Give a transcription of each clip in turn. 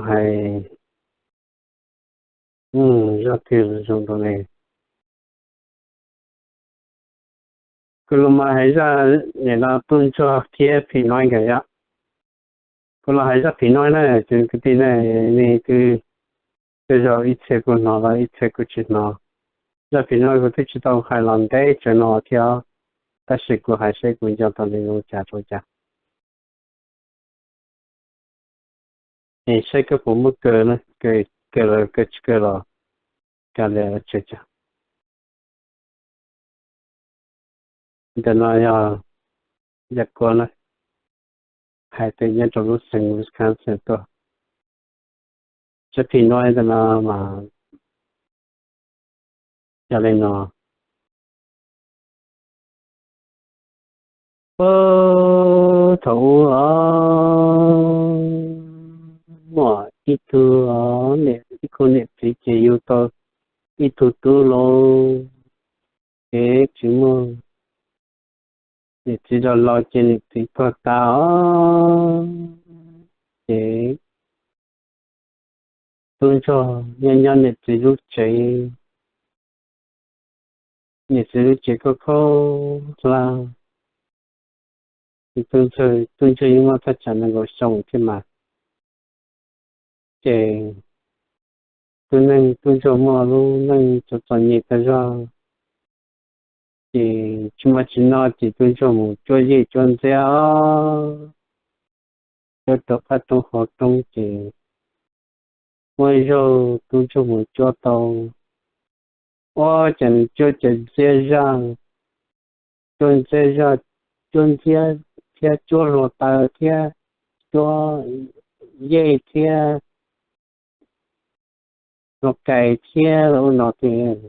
Hais zaj twg zoo rau ne? Kuv los mas hais zaj nim no tub ntsuag thiab phim nyuj nkawd yom. Kuv los hais zaj phim nyuj na, kwv tij ne, nej twb tej zaum ib txhia kuj hnov los ib txhia kuj tsis hnov. Zaj phim nyuj kuv twb tsis tau hais los ntev tsawv no thiab, tab sis kuv hais seb kuv nco tau li cas rau cas. Es saib koj puas muab kaw na, kaw los kaw tsis kaw los kaw li tsis cas. Ntawm no yog yaj kuab na, hais tias nyob rau lub xeev Wisconsin tuaj. Zaj phim nyuj ntawm no mas yog li no. Puag thaum ub los muaj ib tug, ib khub niam txiv ces yug tau ib tug tub lauj, ces tsis muaj, niam txiv los laus ces niam txiv tuag tas os, ces tub ntsuag nyob nyob niam txiv lub tsev, niam txiv lub tsev khaub khaub hlab, tub ntsuag yeej muaj thaj tsam nees nkaum xyoo thiab mas, ces tub neeg tub ntsuag muaj lub neej txom txom nyem tag zog, ces tsis muaj tsis noj ces tub ntsuag mus cuab yej cuab ntxiab, cuab rau qab roob hauv roob ces muaj ib zaug tub ntsuag mus cuab tau, ua cas nws cuab cov ntxiab zaj, cuab ntxiab zaj, cuab ntxiab thiab cuab hluav taws thiab cuab yej thiab hluav kais thiab ua no tias,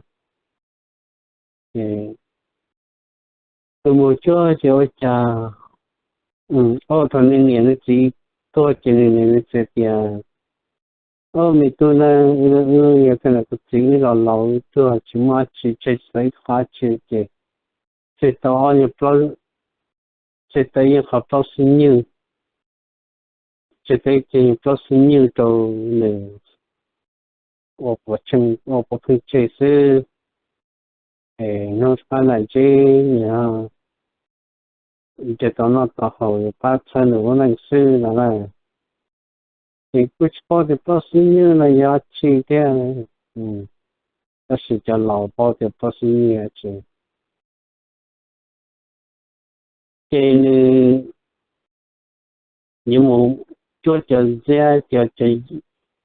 tus mus cuab ces ua cas, ua thaum nws niam nws txiv tuag ces nws niam nws txiv tias, o me tub na, yog tej ntawm kuv txiv wb los laus tuag tsis muaj dab tsi tseg tsis tau ib qho dab tsi ces tseg tau ob nyuag plaub, tseg tau ib qho plaub xub nywj, tseg tau ib ce plaub xub nywj rau nws ua puav pheej tseg xwb. Es hnub qab nram ntsib nws nrhiav tau noj tau haus yuav pab txhawb nws lub neej xwb no na. Ces kuj tsis paub tias plaub xub nywj no yog dab tsi thiab, tab sis cov laus paub tias plaub xub nywj dab tsi. Ces nws yuav mus cuab cov ntxiab, ces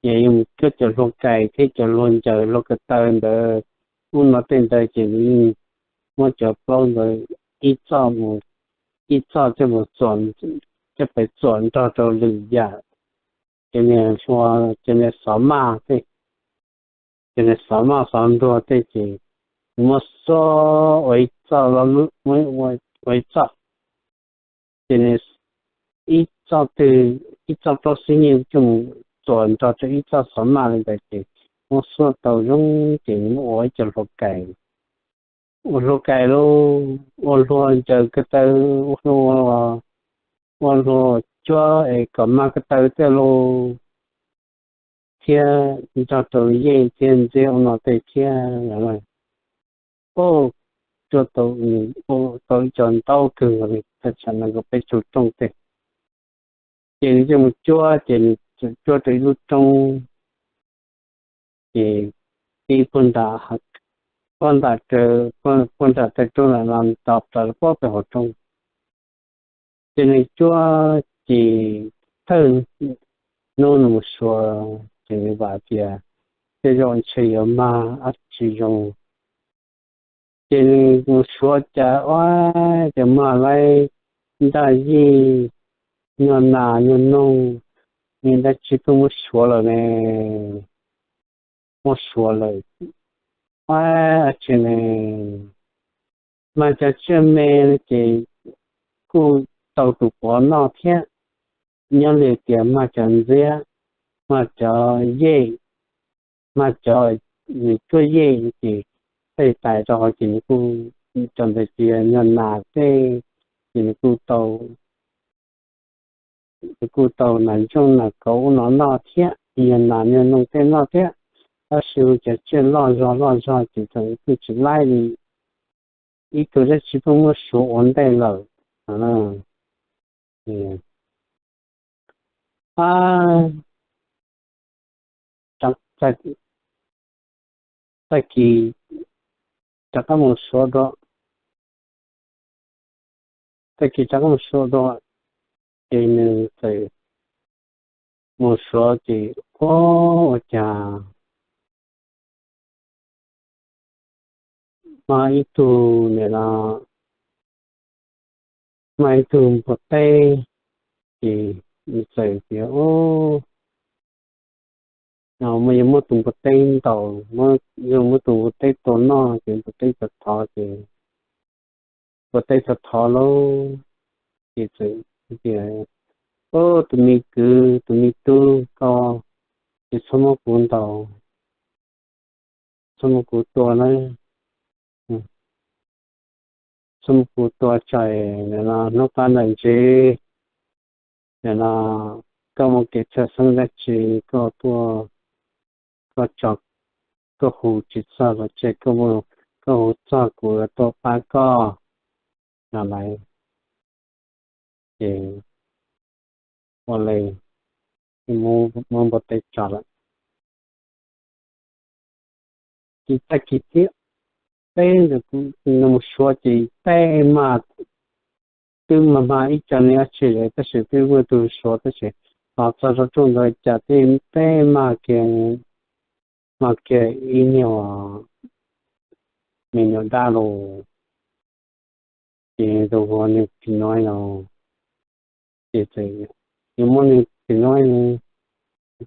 yuav mus cuab cov hluav kais thiab cov hluav ncaws hluav ko taw ntawd, ub no tej ntawd ces nws yeej muab cov plaub ntawd ib txoj mus, ib txoj coj mus txuas, coj pem txuas nrog rau lwm yam, cov niag hlua, cov niag xov maj tej, cov niag xov maj xov nruag tej ces nws muab xuab ua ib txoj, ua ib txoj, ces nws ib txoj twg, ib txoj plaub xub nywj coj mus txuas nrog rau ib txoj xov maj li ntawd ces muab xuab tau zoo ces nws muab ua ib co hluav kais, ua hluav kais lauj, ua hluav ncaws ko taw, ua hluav, ua hluav cuab es kom mag ko taw tej lauj, thiab nrog rau yej thiab ntxiab ua no tej thiab. Ua tau, tau ib co ntau kawg li, thaj tsam nees nkaum peb caug rooj tej. Ces nws yeej mus cuab, ces nws txawm cuab rau ib lub roob, ces tib puag nram, puag nram, puag nram taw roob ntawd los tau plaws rau puag pem hauv roob. Ces nws cuab, ces thawj hnub nws mus xyuas, ces nws vam tias tej zaum ntshe yuav mag dab tsi zoo. Ces nws mus xyuas cas ua cas mag laib nraj yij, nyuag nas nyuag noog, nws dab tsi pheej muab suav lawm ne, muab suav lawm. Ua dab tsi ne, mag cov tsiaj me ces kuj tau tus puav noj thiab. Nyob li tias mag cov ntxiab, mag cov yej, mag cov, nws cuab yej ces tej tais rau hauv ces nws kuj, cov ntawd ces yog nyuag nas tej, ces nws kuj tau, nws kuj tau nas ntsooj nas kauv ub no noj thiab. niag nas niag noog tej noj thiab, tab sis cov tsiaj loj zog loj zog ces txawm kuj tsis laib li, ib tug dab tsi tuaj muab suav ua ntej lawm. Tag kis rov qab mus suav dua, tag kis rov qab mus suav dua, ces nws txawm mus suav ces, o, ua cas mas ib tug niam no, mas ib tug npua teb, ces nws txawm tias, o, mas yog muab tus npua teb ntaus, yog muab tus npua teb tua noj ces npua teb txawm thov ces, npua teb txawm thov lauj, ces txawm tias, o, tus me kwv tus me tub, koj tsis txhob muab kuv ntaus, txhob muab kuv tua na, txhob muab kuv tua tso, hnub qab ntam ntsis no koj muaj kev txhawj xeeb dab tsi, koj tuaj, koj tso, koj hu tsis txog los tseg, koj hu txog kuv yuav tuaj pab koj no lauj. Ces ua li muab npua teb tso lawm. Ces tag kis thib peb ntawd kuv mus suav ces tej mas twb mag mag ib co niag dab tsi lawm tab sis twb muaj tus suav tab sis los txog rau rooj ntawd cas tej, tej mag kiag, mag kiag ib nyuag me nyuam dab los. Ces tus hu ua niag phim no los, ces txawm yuav muab niag phim no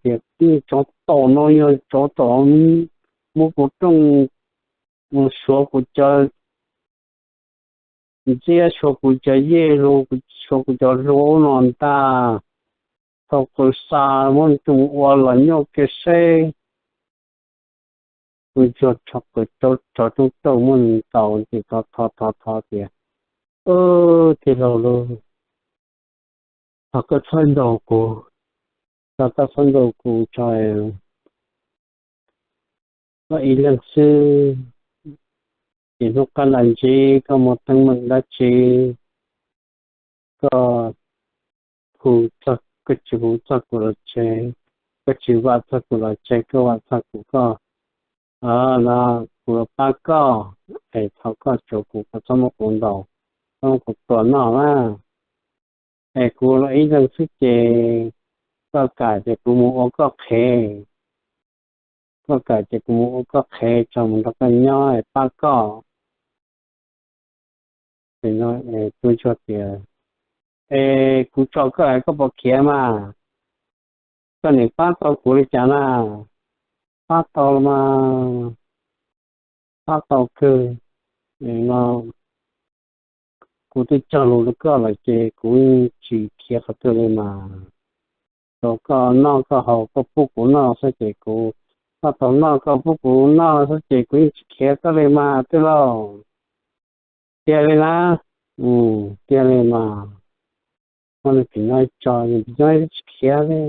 tias, tsov tom no yog tsov tom muab kuv rooj, suav kuv cov ntxiab, suav kuv cov yej los, suav kuv cov hlua no ntag. Thaum qws xa muab nws tus ua los nyuaj kiag seb. Kuv ntsuag tshov qws rau rooj rauj muab nws ntaus ces thov thov thov thov tias, tij laug lauj, thov koj txhob ntaus kuv, thov koj txhob ntaus kuv tso, koj ib leeg xwb, ces hnub qab ntam ntsis koj muaj teeb meem dab tsi, koj hu, koj tsis hu txog kuv los tseg, koj tsis vam txog kuv los tseg, koj vam txog kuv, koj, no kuv yuav pab koj, es thov koj tsuav kuv, koj txhob muab kuv ntaus, txhob muab kuv tua noj na. Es kuv los ib leeg xwb ces koj kam ces kuv mus ua koj qhev, koj kam ces kuv mus ua koj qhev tso mus nrog koj nyob es pab koj. Tub ntsuag tias, es kuv tso koj es koj puas khiav mas? Koj niam pab tau kuv li cas na? Pab tau los mas, pab tau kawg no. Kuv twb cog lus rau koj lawm ces kuv tsis khiav qhov twg li mas. Tau koj noj koj haus, koj pub kuv noj xwb ces kuv, koj tau noj koj pub kuv noj xwb ces kuv yeej tsis khiav koj li mas tij laug. Tiag li na. Tiag li mas. Muab niag phim no tso, niag phim no tsis khiav li.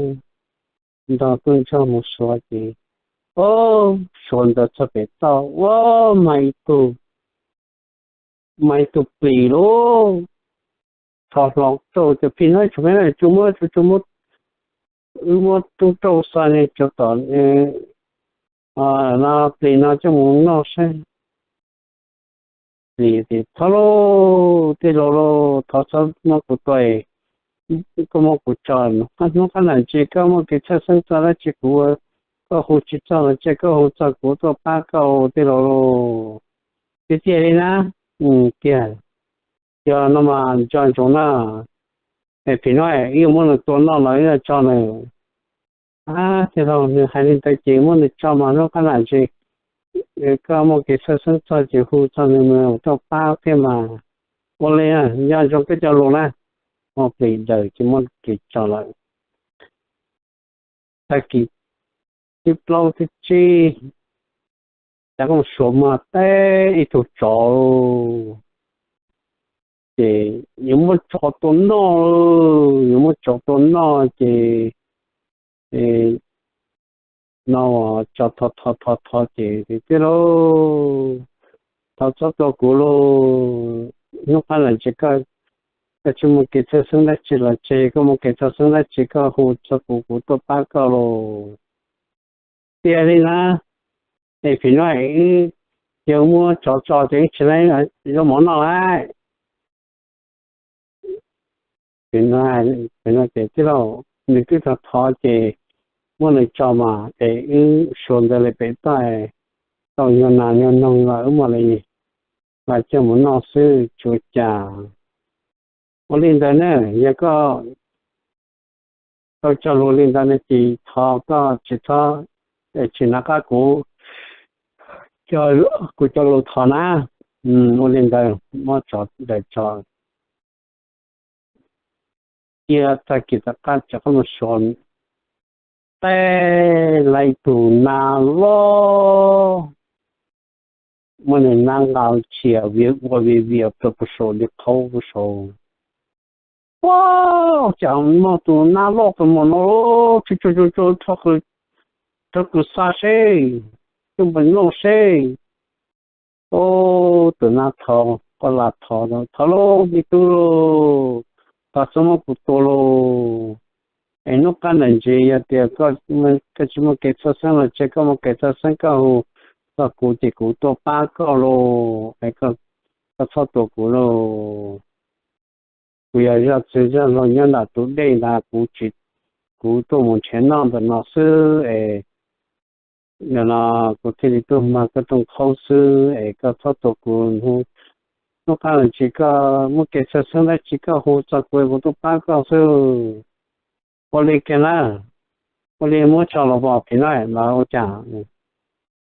Nrog tub ntsuag mus suav ces, o, suav ntawd txog pem toj ua mas ib tug, mas ib tug plis lauj, rho hlo rau cov phim no tsuas, tsuas muab, tsuas muab, wb muab tub rauj xa niag cov tom no, plis no coj mus noj saib. Plis tias, thov lauj, tij laug lauj, thov txhob muab kuv tua, koj muab kuv tso, hnub qab ntam ntsis koj muaj kev txhawj xeeb txog dab tsi kuv, koj hu tsis txog los tseg, koj hu txog kuv tuaj pab koj tij laug lauj. Tiag tiag li na. Tiag. Yog no mas nco ntsoov na, es phim no ib muab nws tua noj los ib tso nws. Tij laug, nws hais li ntawd ces muab nws tso mas hnub qab ntam ntsis koj muaj kev txhawj xeeb txog ces hu txog nws mus tuaj pab thiab mas. Ua li, nco ntsoov koj cov lus na. Muab plis daws ces muab plis tso lawm. Tag kis thib plaub thib tsib, cov kooj suav mas teb ib tug tsov, ces yuav muab tsov tua noj, yuav muab tsov tua noj ces, no tso tho tho tho tho ces tiag tiag lauj, thov txhob tua kuv lauj. Hnub qab ntawd ces koj, koj tsis muaj kev txhawj xeeb dab tsi los tseg, koj muaj kev txhawj xeeb dab tsi koj hu txog kuv, kuv tuaj pab koj lauj. Tiag li na, es phim no wb yog muab tsov tso ces wb tsis tau zaub mov noj lawm. Phim no ces tij laug nws twb thov thov ces muab nws tso mas es wb suav ntawd li pem toj, tau nyuag nas nyuag noog los wb mam li los coj mus noj xwb tsis ua cas. Ua li ntawd na, yog koj tau cog lus li ntawd no ces thov koj tsis txhob, tsis nco qab kuv, kuv cov lus thov na. Ua li ntawd muab tsov daws tso, cia tag kis tom qab rov qab mus suav, tej lawv tus nas loj, muaj nws nab nqa chias vias ua vias vias rau puag saum li qhaub puag saum. Ua cas muaj tus nab loj tus muag no, tsu tsu tsu tsu, rho kws xa seb, coj mus noj seb. Tus nab thov, koj lam thov, thov lauj me tub lauj, thov txhob muab kuv tua lauj. Es hnub qab ntawm ntsis yog tias koj tsis muaj kev txhawj xeeb los tseg, koj muaj kev txhawj xeeb koj hu txog kuv ces kuv tuaj pab koj lauj, es koj txhob tua kuv lauj. Kuv yog zaj txwg zaj laug nyob nram tus dej ntag, kuv tsis, kuv tuaj mus nrhiav noj ntawm no xwb es no kuv thiaj li tuaj mag koj rooj qhaub xwb es koj txhob tua kuv. Hnub qab ntawm ntsis koj muaj kev txhawj xeeb dab tsi koj hu txog kuv, kuv tuaj pab koj xwb. Ua li kiag na, ua li muab tso los pom phim no los ua cas.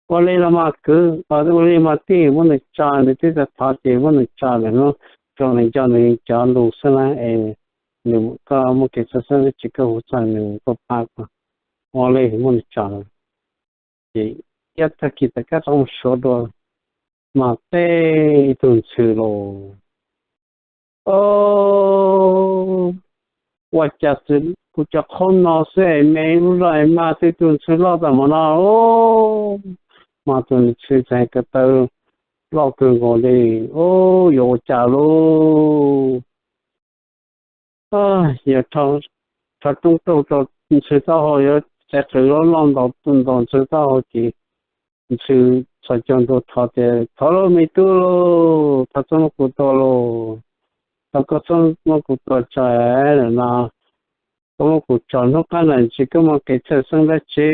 Ua li los mas kwv, ua li mas tij, muab nws tso, nws twb tau thov ces muab nws tso lawm, hnub zoo nws nco nws cov lus xwb na es nws, koj muaj kev txhawj xeeb dab tsi koj hu txog nws tuaj pab koj. Ua li muab nws tso lawm ces ib tag kis tom qab rov mus suav dua mas tej ib tug ntxhw los, o, ua cas kuv cov qhaub no xwb es me lub zog es mas tej tug ntxhw loj tag mus no, mas tus ntxhw txawm ko taw loj kawg nkaus li, o, yuav ua cas lauj. Yog rho roob rauj rau ntxhw taub hau, yuav txiav qws loj loj ntaus ntaus ntxhw taub hau ces ntxhw txhos caug ntua thov tias, thov lauj me tub lauj, thov txhob muab kuv tua lauj, thov koj txhob muab kuv tua tso no, koj muab kuv tso, hnub qab ntawm ntsis koj muaj kev txhawj xeeb dab tsi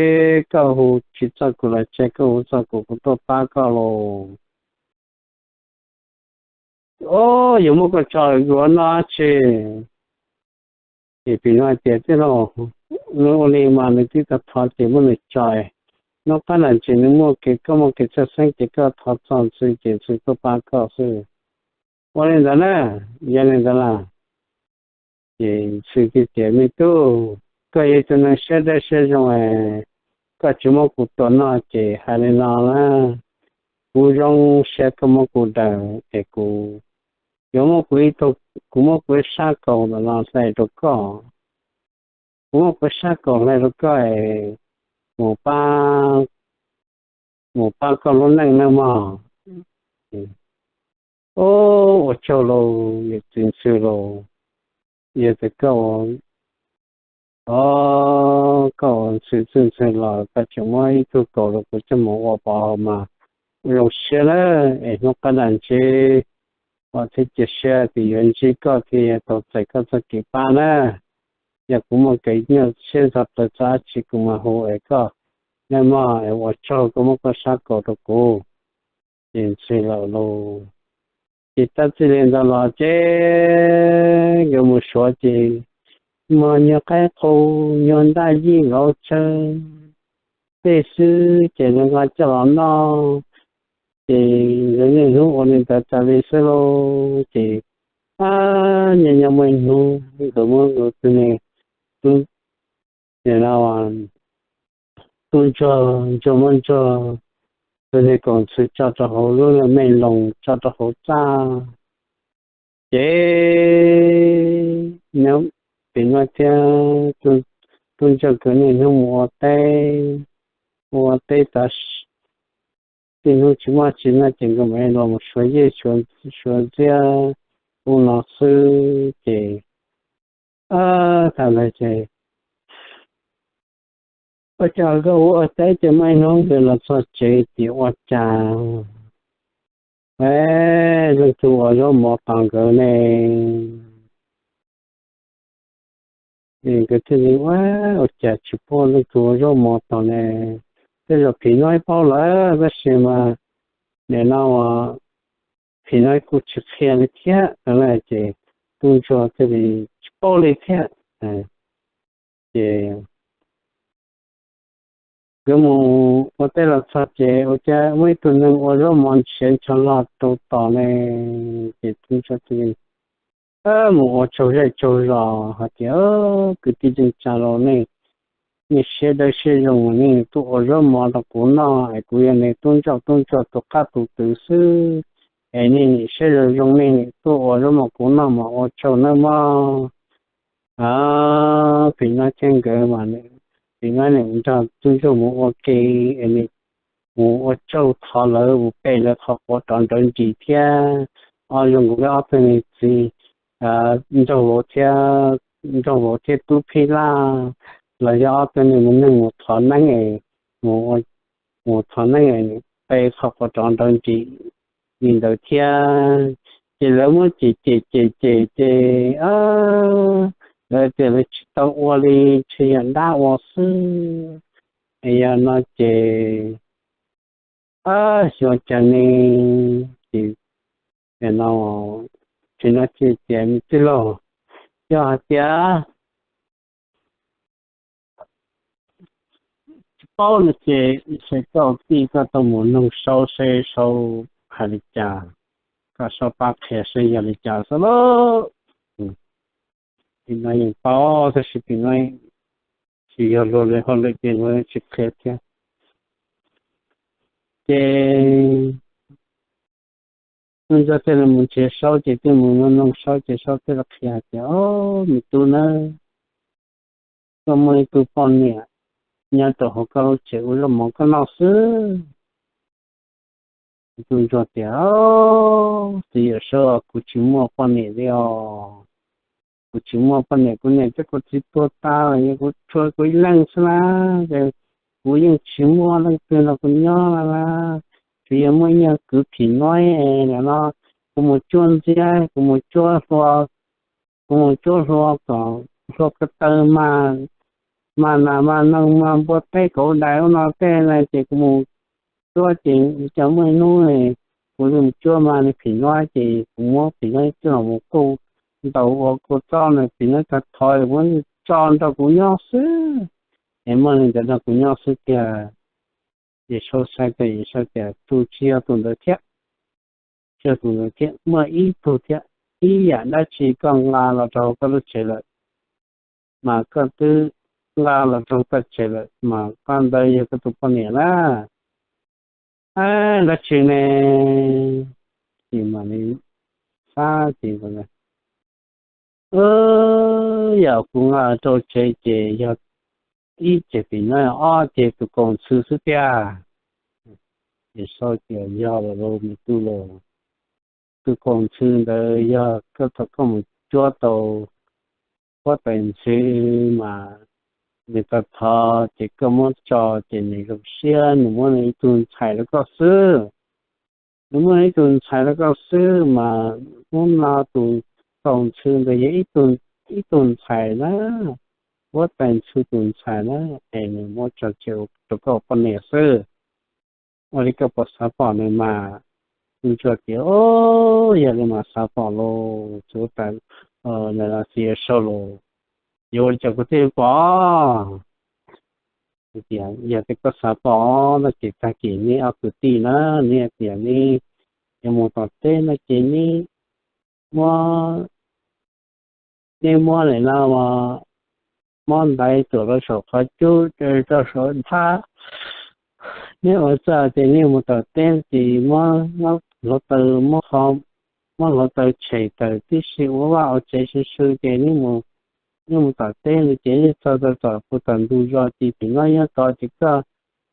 koj hu tsis txog kuv los tseg, koj hu txog kuv, kuv tuaj pab koj lauj. O, yuav muab koj tso yuav noj dab tsi? Ces phim no hais tias tij laug, nws ua li mas nws twb tau thov ces muab nws tso, hnub qab ntawm ntsis nws muaj kev, koj muaj kev txhawj xeeb ces koj thov txog ntxhw ces ntxhw tuaj pab koj xwb. Ua li ntawd na, yog li ntawd na, ces ntxhw thiaj tias me tub, koj yog ib tug neeg siab dawb siab zoo, koj tsis muab kuv tua noj ces hais li no na, kuv zoo siab koj muab kuv daws es kuv yuav muab kuv ib tug, kuv muab kuv ib sab kaus ntawm no hlais rau koj, kuv muab kuv ib sab kaus hlais rau koj es mus pab, mus pab koj lub neej nawb mog. Ua tsaug lauj yawm txiv ntxhw lauj, yog tias koj, o, koj ua ntxhw txwj ntxhw los koj tseem muab ib tug kaus rau kuv coj mus ua pov haum mas ua zoo siab na, es hnub qab ntawm ntsis kuv thiaj cia siab tias yuav ntsib koj thiab tau txais koj txoj kev pab na. Yog kuv muaj kev nyuaj siab ntxhov plaws txog dab tsi kuv mam hu es koj, neb mog, es ua tsaug koj muab koj sab kaus rau kuv. Ces ntxhw lawm lauj. Ces tab txij li ntawd los ces nkawd mus suav ces muaj nyuag qaib qus, nyuag ntaj yij, nkauj tsawb tej xwb ces nkawd nqa coj los noj. Ces nkawd niaj hnub ua li ntawd tas li xwb lauj. Ces nyob nyob muaj ib hnub nkawd muab nkawd tus niag tub, tub ntsuag, ntsuag muab ntsuag tus niag kaus ntxhw tso rau hauv lub me loos, tso rau hauv txaj. Ces nyob tim no thiab, tub ntsuag nkawd niaj hnub mus ua teb, ua teb tas, tib hnub tsis muaj tsi noj ces nkawd mam li los mus suav yej suav ntxiab ub no xwb ces, thaum ntawd ces ua cas nkawd ua teb ces muaj ib hnub nkawd los txog tsev ces ua cas leej twg ua zaub mov tos nkawd ne. Nkawd thiaj li ua, ua cas tsis pom leej twg ua zaub mov tos ne. Tej zaum phim nyuj paub lawm tab sis mas nim no phim nyuj kuj tsis qhia li thiab no ces tub ntsuag thiaj li tsis paub li thiab. Ces nkawd mus ua teb los txog ces ua cas muaj ib tug neeg ua zaub mov ntshiav ncho log rau tos ne. Ces tub ntsuag thiaj li mus ua tsaug zej tsaug zos hais tias, kwv tij neej tsa los nej, nej siab dawb siab zoo, nej tuaj ua zaub mov rau kuv noj es kuv yog nej tub ntsuag, tub ntsuag tus qab tus twv xwb es nej nim siab zoo zoo nej nim tuaj ua zaub mov kuv noj mas ua tsaug nawb mog. Phim nyuj thiab nkawd mas, phim nyuj nim nrog tub ntsuag mus ua ke es nim mus ua tsaug thov lawv mus pe lawv qhov quav rov nrawv nris thiab. Ob zoo nkaus li ob tug niam txiv nraug vauv thiab, nraug vauv thiab tub phij laj los yog ob tug niag neeg mus thov neeb es, mus thov neeb es pe qhov quav rov nrawv nris li ntawd thiab. Ces lawv muab cem cem cem cem ces lawv tias lawv tsis tau ua li, ntshe yog dab ua xwb. Es yog no ces xyov cas ne, ces no, ces no ces tias, me tij laug, yog hais tias tsis paub no ces ntshe koj tij koj tau mus noog Saub seb Saub hais li cas, koj Saub pab qhia seb yog li cas xwb lauj. Phim no yeej paub tab sis phim no tsis yog luag li hauj lwm ces luag tsis qhia thiab. Ces tub ntsuag thiaj li mus nrhiav Saub ces thiaj mus noog Saub ces Saub thiaj li qhia hais tias, o, me tub nawb, koj muaj ib tug poj niam nyob rau hauv koj lub tsev ua zaub mov koj noj xwb. Tub ntsuag tias, txiv Yawm Saub, kuv tsis muaj poj niam li os. Kuv tsis muaj poj niam, kuv niam thiab kuv txiv tuag tas lawm, kuv tshuav kuv ib leeg xwb na. Ces kuv yeej tsis muaj leej twg nrog kuv nyob li na. Tsuas yog muaj ib nyuag kwv phim nyuj no, kuv mus cuab ntxiab, kuv mus cuab hlua, kuv mus cuab hlua kom hlua ko taw, mas nas mas noog mas npua teb kauv dais ub no tej na ces kuv mus cuab ces cov muaj ib hnub kuv mus cuab mas nws phim nyuj ces kuv muab phim nyuj coj los mus kuj ntaus ua kua txob na, phim nyuj tag thov muab tso nrog kuv nyob xwb, es muaj li ntawd nrog kuv nyob xwb tiag. Ces Saub saib tas Saub tias, tus tsis yog tus ntawd thiab, tsis yog tus ntawd thiab, muaj ib tug thiab, ib yam dab tsi koj nqa los rau koj lub tsev lawm, mas koj twb nqa los rau koj tsev lawm mas koj ntawd yog koj tus poj niam na. Dab tsi ne? Ces mam li xav ces, yam kuv nqa rau tsev ces yog ib ceg phim nyuj, ob ceg tus kaus ntxhw xwb tiag. Ces Saub tias, yog lawm lauj me tub lauj, tus kaus ntxhw ntawd yog koj thaum koj mus cuab tau huab tais ntxhw mas nws tag thov ces koj muab tso ces nws zoo siab, nws muab nws ib tug ntxhais rau koj xwb. Nws muab nws ib tug ntxhais rau koj xwb mas hnub no tus kaus ntxhw ntawd yog ib tug ntxhais na, huab tais ntxhw tus ntxhais na, es nws muab tso tseg rau koj ua poj niam xwb. Ua li koj puas xav pom nws mas? Tub ntsuag tias, o, yog li mas xav pom lauj, txiv huab tais, txiv Yawm Saub lauj, yuav ua li cas kuv thiaj pom? Tias, yog tias koj xav pom no ces tag kis neb ob kwv tij na, neb tias neb yuav mus tom teb no ces neb muab, neb muab li no, muab ntaiv tuam rau saum qhov cub, rau saum nthab, neb ua txaj ces neb mus tom teb ces muab hluav taws, muab hluav taws tshem tawm tib si, ua vaj ua tsev sw sw ces neb mus tom teb no ces neb txog txog tom puag tom ntug zos ces phim nyuj nyob tod ces koj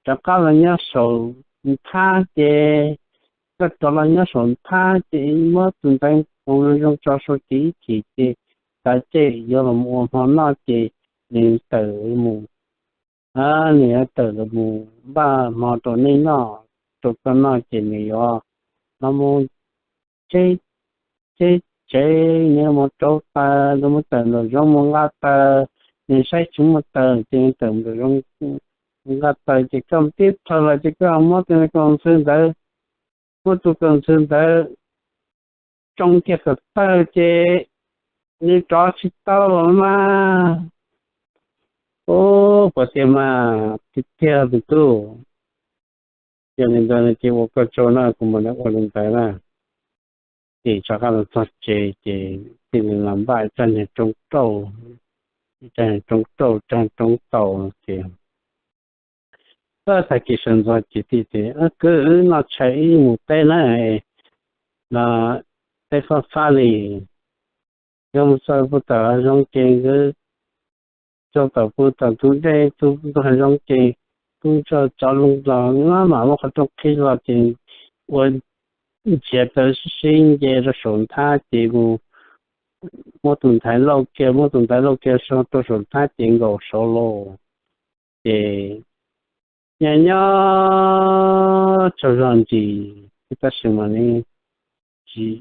rov qab los nyob saum nthab ces, koj rov los nyob saum nthab ces muab tus ntaiv hauv zoo tso sau ces ib chim ces kav tsij yuav los ua hmo noj ces nws tawm mus, nws yuav tawm los mus npaj hmo rau nej noj, rau koj noj ces nws yuav los mus tseb, tseb tsev, nws mus rauv taws, nws mus tawm nraum zoov mus nqa taws, nws saib tsis muaj taws ces nws tawm nraum zoov mus nqa taws ces koj tib plhaw los ces koj muab tus kaus ntxhw ntawd, muab tus kaus ntxhw ntawd tsoo kiag kom tawg ces nws rov tsis tau los mas. Ub, puas tiag mas, tiag tiag tus tub. Yog li ntawd ces ua koj tsaug na, kuv mam li ua li ntawd na. Ces rov qab los txog tsev ces txij li los npaj ib rab niag roob rauj, ib rab niag roob rauj, rab roob taus ces, tag kis sawv ntxov ces tij tias, Kwv, noj tshais ib mus teb na, no teb fab fab li. Nkawd mus txog puag tom hav zoov ces nkawd txog tom puag tom ntug dej, txog puag tom hav zoov ces tub ntsuag tsov loo los, maj mam muab qhov rooj qhib los ces ua nrhiav tau sib sib nce rau saum nthab ces mus muab tus ntaiv lauj kiag, muab tus ntaiv lauj kiag rau saum nthab ces nkaum saud lauj. Ces nyob nyob tsaug zog ntsis, tab sis mas nws tsis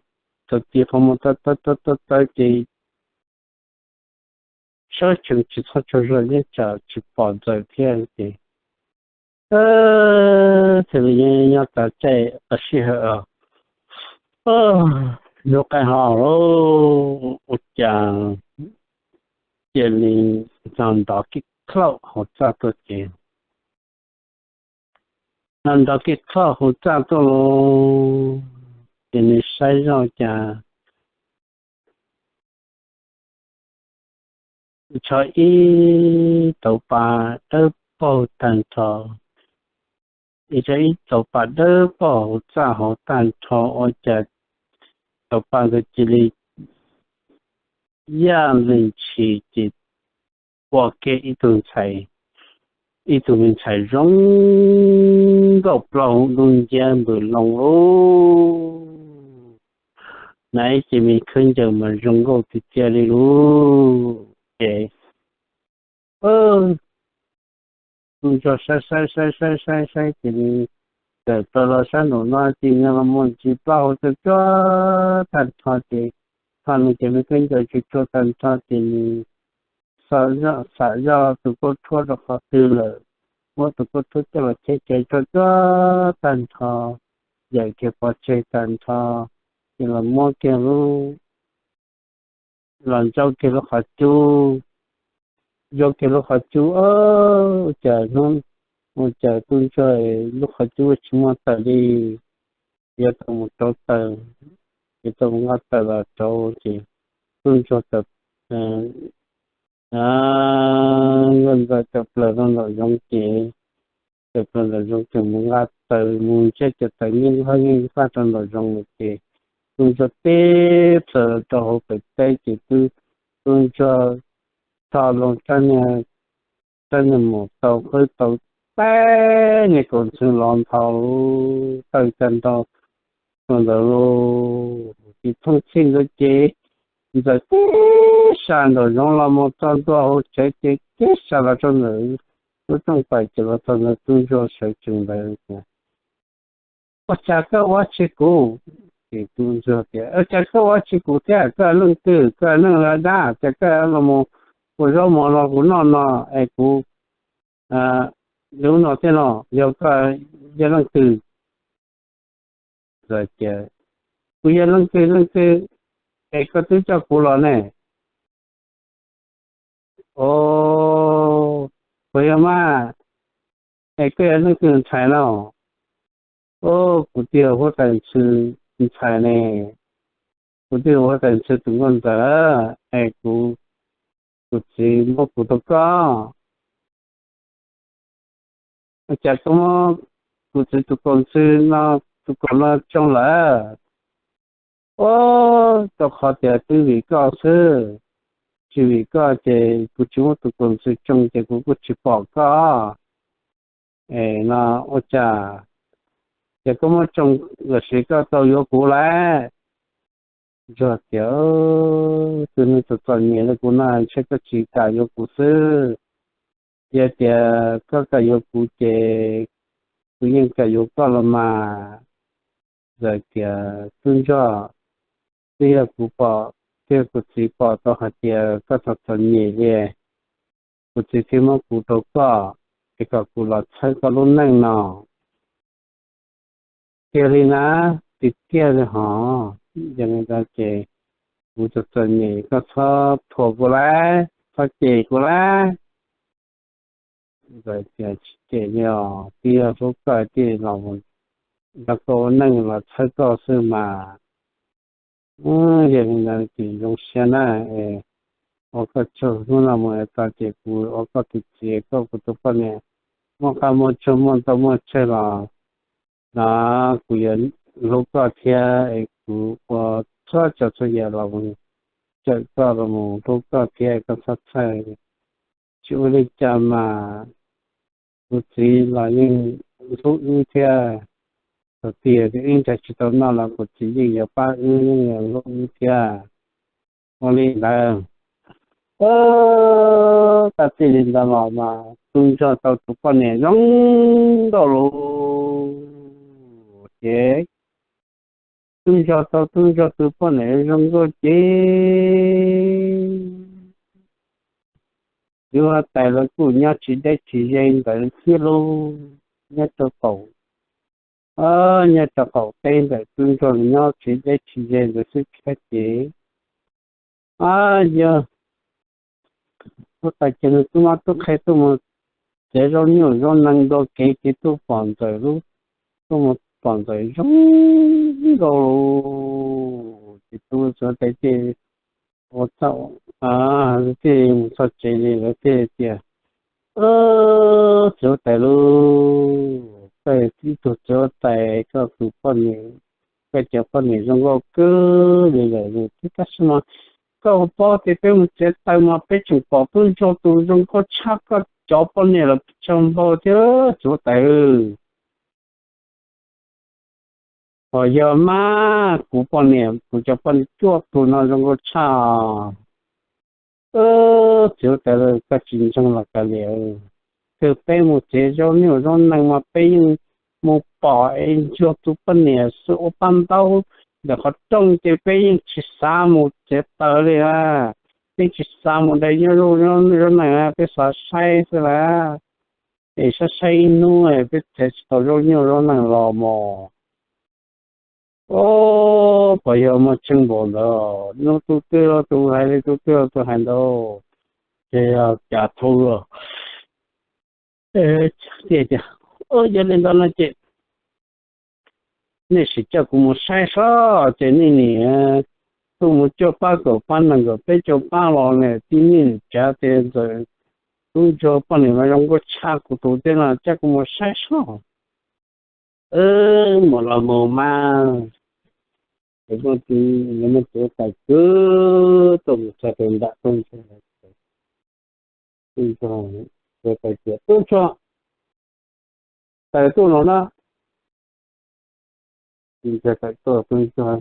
tau ti qhov muag tawv tawv tawv tawv ces sawv tsees tsis txhob tsaug zog, yeej tsam tsis pom Ntxawm thiab ces thiaj li nyob tas caij tas sij hawm, hnub qaij hlo lauj, ua cas cia li ntog ntov kij khlaum hauv txaj tuaj ces, ntog ntov kij khlaum hauv txaj tuaj lauj, ces nws saib zoj cas nrho ib tauv pas dawb paug tag nrho, nrho ib tauv pas dawb paug hauv txaj hauv tag nrho, ua cas tauv pas ntawd cia li yaj li ntshis ces ua kiag ib tug ntxhais, ib tug me ntxhais zoo nkauj plaub hau dub nciab npws loo lauj. Naiv ces me khaub ncaws mas zoo nkauj tiag tiag li lauj. Ces tub ntsuag saib saib saib saib saib saib ces nws tawm plaws los sab nraum no ces nws los mus ntsis plaub hau tsuag tsuag tag nrho ces, tho nws ces me khaub ncaws tsuag tsuag tag nrho ces nws xam zoj tus kauj ruam rau qhov twg lawm, muab tus kauj ruam coj los cheb tsev tsuag tsuag tag nrho, yawm kiag pov tseg tag nrho, ces los muab kiag lub, los ntsaub kiag lub qhov cub, ntsaub kiag lub qhov cub, ua cas hnub, ua cas tub ntsuag lub qhov cub tsis muaj taws li, yuav tau mus rauv taws, yuav tau mus nqa taws los rauv ces tub ntsuag tawm, nkauj ntxawm tawm plaws rau nraum zoov ces, tawm plaws nraum zoov ces mus nqa taws mus ntsib cov taws nyob nqaj nyob nqaj rau nraum zoov lawm ces tub ntsuag tib plaws rau hauv pem teb ces tub ntsuag tho loo rab niag mus tau qwb tau teb niag kaus ntxhw los nthau tawg tag nrho rau ntawd lauj. Ces thooj txhij ntawd ces Ntxawm tib sa nraum zoov los mus txog ntua hauv tsev ces tib sa los rau ntawm lub rooj pais ces los txog ntawm tub ntsuag sawv tsees ntawd tias, Ua cas koj ua tsis kuv? Ces tub ntsuag tias, Ua cas koj ua tsis kuv thiab? Koj leej twg? Koj leej dab? Cas koj los mus ua zaub mov los kuv noj no es kuv lub no thiab no, yog koj yog leej twg? Ntxawm tias, Kuv yog leej twg leej twg es koj twb coj kuv los ne? Os, puas yog mas? Es koj yog leej twg ntxhais no? Os, kuv twb yog huab tais ntxhw ntxhais ne. Kuv twb yog huab tais ntxhw tus nkauj ntxawm, es kuv, kuv txiv muab kuv rau koj. Ua cas koj muab kuv txiv tus kaus ntxhw no, tus kaus no tsoo lawm? Os, rau qhov tias twb vim koj xwb, tsis vim koj ces kuv tsis muab tus kaus ntxhw tsoo ces kuv kuj tsis pom koj. Es no ua cas, ces koj muaj tsoom los sis koj tau yuav kuv lawm? Ntsuag tias, tus neeg txom txom nyem li kuv no ntshe koj tsis kam yuav kuv xwb. Yog tias koj kam yuav kuv ces kuv yeej kam yuav koj los mas. Ntxawm tias, tub ntsuag, twb yog kuv pom, twb yog kuv txiv pom tau hais tias koj txom txom nyem li, kuv txiv thiaj muab kuv rau koj, es kom kuv los txhawb koj lub neej no. Tiag li na, tiag tiag li hos. Yog li ntawd ces kuv txom txom nyem, koj txhob thuam kuv lawm, txhob cem kuv lawm. Ntxawm tias, tsis cem li os, twb yog hlub koj thiaj los nrog koj ua neej los txhawb koj xwb mas. Yog li ntawd ces zoo siab na, ua koj tsaug, hnub no mus tso ces kuv ua koj tus txiv, koj kuv tus poj niam muaj qab muaj tsuag muaj ntaub muaj tsawg los, no kuv yuav hlub koj thiab es kuv ua txhua tsav txhua yam los cawm koj los mus hlub koj thiab, koj txhob txhawj. Tsis ua li cas mas, kuv txiv los yeej hlub wb thiab. Thaum twg wb nrhiav tsis tau noj los kuv txiv yeej yuav pab wb, yeej yuav hlub wb thiab. Ua li ntawd, tag txij li ntawd los mas tub ntsuag tau tus poj niam zoo nkauj lawm ces, tub ntsuag tau tub ntsuag tus poj niam zoo nkauj ces txiv huab tais los kuj nyob tsis deb tsis ze ntawd thiab lauj. Nyob rau qaum, nyob rau qaum teb ntawm tub ntsuag nyob tsis deb tsis ze ntawd xwb thiab ces, yog huab tais ces nws tub mab tub qhe tuaj mus txiav zaub nyuj zaub nees dua kev ces tuaj pom ntxawm lub, tuaj mus pom ntxawm zoo nkauj ces tus txiv huab tais ces ua txuj, lawv thiaj mus txog tsev li lawv thiaj tias, txiv huab tais lauj, koj ib tug txiv huab tais koj tus poj niam, koj cov poj niam zoo nkauj kawg li lawm, tab sis mas koj paub tias peb mus txiav taws mas peb tseem pom tub ntsuag tus zoo nkauj tshaj koj cov poj niam los tshaj npaum thiab txiv huab tais. Pom yog mas kuv poj niam, kuv cov poj niam cuaj tus no zoo nkauj tshaj. Txiv huab tais, koj tsis ntseeg los kav liam, twb peb mus txiav zaub nyuj zaub nees mas peb yeej mus pom es ntsuag tus poj niam xwb ua paj ntaub ntawm qhov rooj ces peb yeej tsis xav mus txiav taws li a, peb tsis xav mus de zaub nyuj zaub nees, peb xav saib xwb las. Es saib saib ib hnub peb txiav tsis tau zaub nyuj zaub nees los mos. Pom yog muaj tseeb npaum ntawd, hnub tus twg los tus hais li, tus twg los tus hais ntawd, ces yog cas thaum, tias, yog li ntawd no ces nej sim coj kuv mus saib seb, ces nej niam tuaj mus cuaj pab kaum pab nees nkaum peb caug pab los ne, tib nej niam tsav tias ntxawm tub ntsuag poj niam mas zoo nkauj tshaj kuv tus thiab no, coj kuv mus saib seb. Mus los mus mas, ces muaj tus, muaj tus huab tais kwv tuaj mus txog rau nram tub ntsuag, tub ntsuag, tub ntsuag, tawm tuaj los na. Tub ntsuag tawm tuaj, tub ntsuag,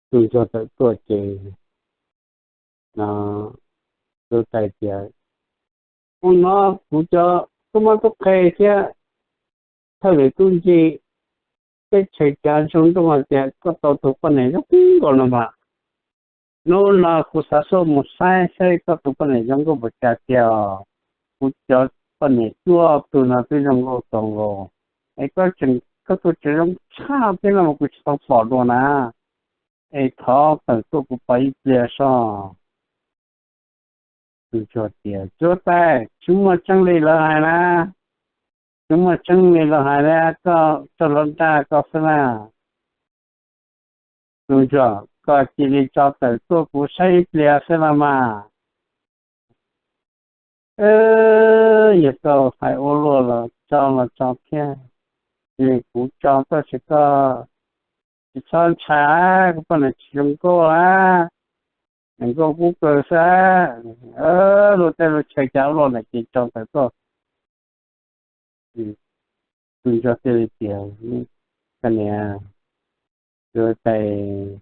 tub ntsuag tawm tuaj ces, tub ntsuag tias, hnub no kuv cov tub mab tub qhe thiab thawj lwm tub nce teb chaws cav zoo nrooj hais tias koj tau tus poj niam zoo nkauj no mas, hnub no kuv xav xub mus saib saib koj tus poj niam zoo nkauj npaum cas tiag. Kuv cov poj niam cuaj tug no twb zoo nkauj tau nkaus, es koj tseem, koj tus tseem zoo tshaj thiab no mas kuv tsis tau pom dua na. Es thov tawm tuaj kuv pom ib pliag seb. Tub ntsuag tias, txiv huab tais, tsis muaj tseeb li lawv hais na, tsis muaj tseeb li lawv hais na, koj txog lawv dag koj xwb na. Tub ntsuag, koj cia li tso tawm tuaj kuv saib ib pliag xwb los mas. Yog koj hais ua luaj los tso los tso thiab, kuv tso koj ces koj tsis txhob ntshai, kuv poj niam tsis zoo nkauj a. Nkauj kub kawg sab, luag tej lub chaw cas loj na ces tso ntawm koj. Tub ntsuag thiaj li tias, koj niam, tsuav tais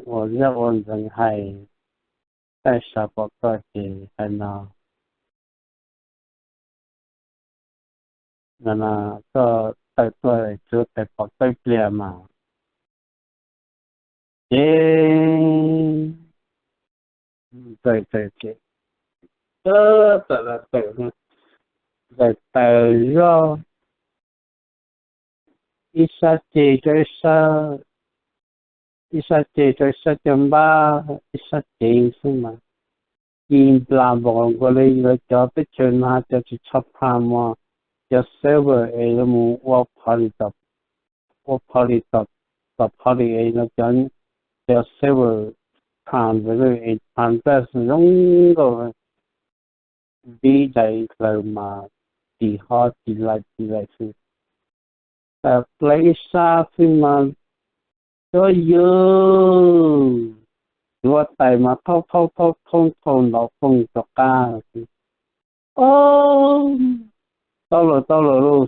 ua zaj ua ntxeev hais, taij sav pom koj ces hais no, no koj tawm tuaj tsuav tais pom koj ib pliag mas. Ces txawm txawm ces txawm tawm, txawm tawm zoj, ib sab ceg rau ib sab, ib sab ceg rau ib sab caj npab, ib sab cev xwb mas ci nplas npaum nkaus li lawv cov teb chaws no cov tsis tshaj phaj mos, cov server es lawv mus ua pha li tom, ua pha li tom, tom pha li es lawv cov, cov server phaj ntawd es phaj ntaj zoo nkauj, vib dais hlaws mas tis ho tis lais tis lais xwb. Tawm plaws ib sab xwb mas, tsuav yws, tsuav tais mas thaub thaub thaub thaub nthaus ntov fooj rov qab. Ob, tau lawm tau lawm lauj,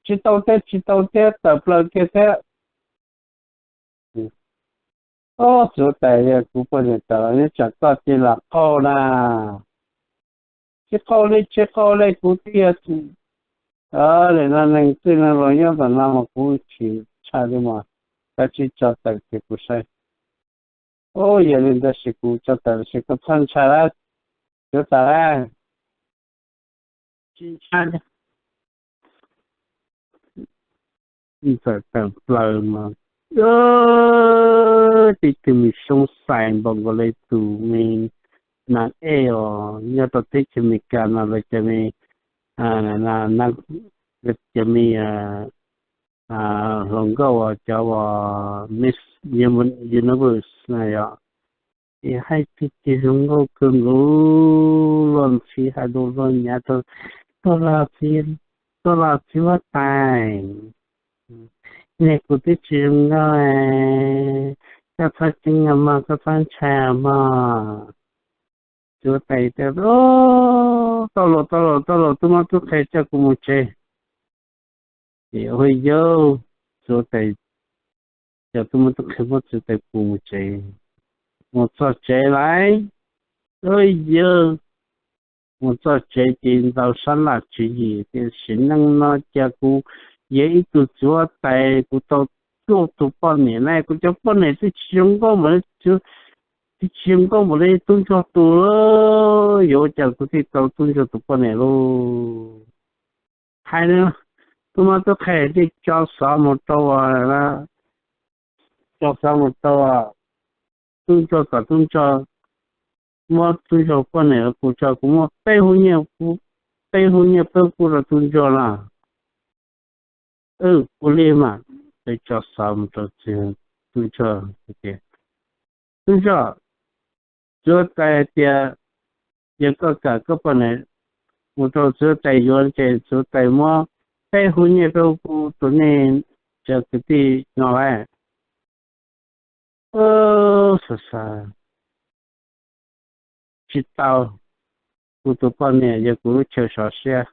tsis tau thiab tsis tau thiab, tawm plaws kiag thiab. Ob, tsuav tais, kuv poj niam tawm los nyob tsam koj cia li lam qau na. Tsis qau li tsis qau li, kuv thiaj li no, neeg txwj neeg laus nyob tom no mas kuv tsis ntshai li mas, koj tsis tso tawm ces kuv saib. Ub, yog li ntawd sim kuv tso tawm sim koj txhob ntshai lawm, tsuav tais lawm, tsis ntshai. Txawm tawm plaws mas, tib tug me xyoob xais npaum nkaus li tus me nas ej os, nyob rau teb chaws Amelikas no lawv cov me, cov me hluas nkauj uas cov uas Miss Universe na yom, es hais tias zoo nkauj kawg nkaus, luag ntxhi hais lus luag nyav rau, koj los txiv, koj los txiv huab tais, niag kuv twb tsis zoo nkauj, koj txhob ceeb mog, koj txhob ntshai mog. Tsuav tais tias, tau los tau los tau los, tub mab tub qhe coj kuv mus tsev. Ces ua yawg, tsuav tais, cov tub mab tub qhe muab tsuav tais pus mus tsev. Mus txog tsev lawm, ua yawg, mus txog tsev ces ntaus sab laj tswv yim tias, sim neej no cas kuv yog ib tug tsuav tais kuv tau cuaj tus poj niam na, kuv cov poj niam twb tsis zoo nkauj npaum li, twb tsis zoo nkauj npaum li tub ntsuag tus, yuav ua cas kuv thiaj tau tub ntsuag tus poj niam lauj? Hais li, tub mab tub qhe thiaj tso xov mus rau, tso xov mus rau tub ntsuag kom tub ntsuag muab tub ntsuag poj niam los kuv tso, kuv muab peb hub nyiaj, peb hub nyiaj peb hub kub rau tub ntsuag no. Ua li mas, tso xov mus rau tub ntsuag tias, tub ntsuag, tsuav tais hais tias yog koj kam koj poj niam mus rau tsuav tais yuav ces tsuav tais muab peb hub nyiaj peb hub kub rau nej cov kwv tij no lawm. Xav xav, tsis tau, kuv tus poj niam yog kuv lub chaw sov siab,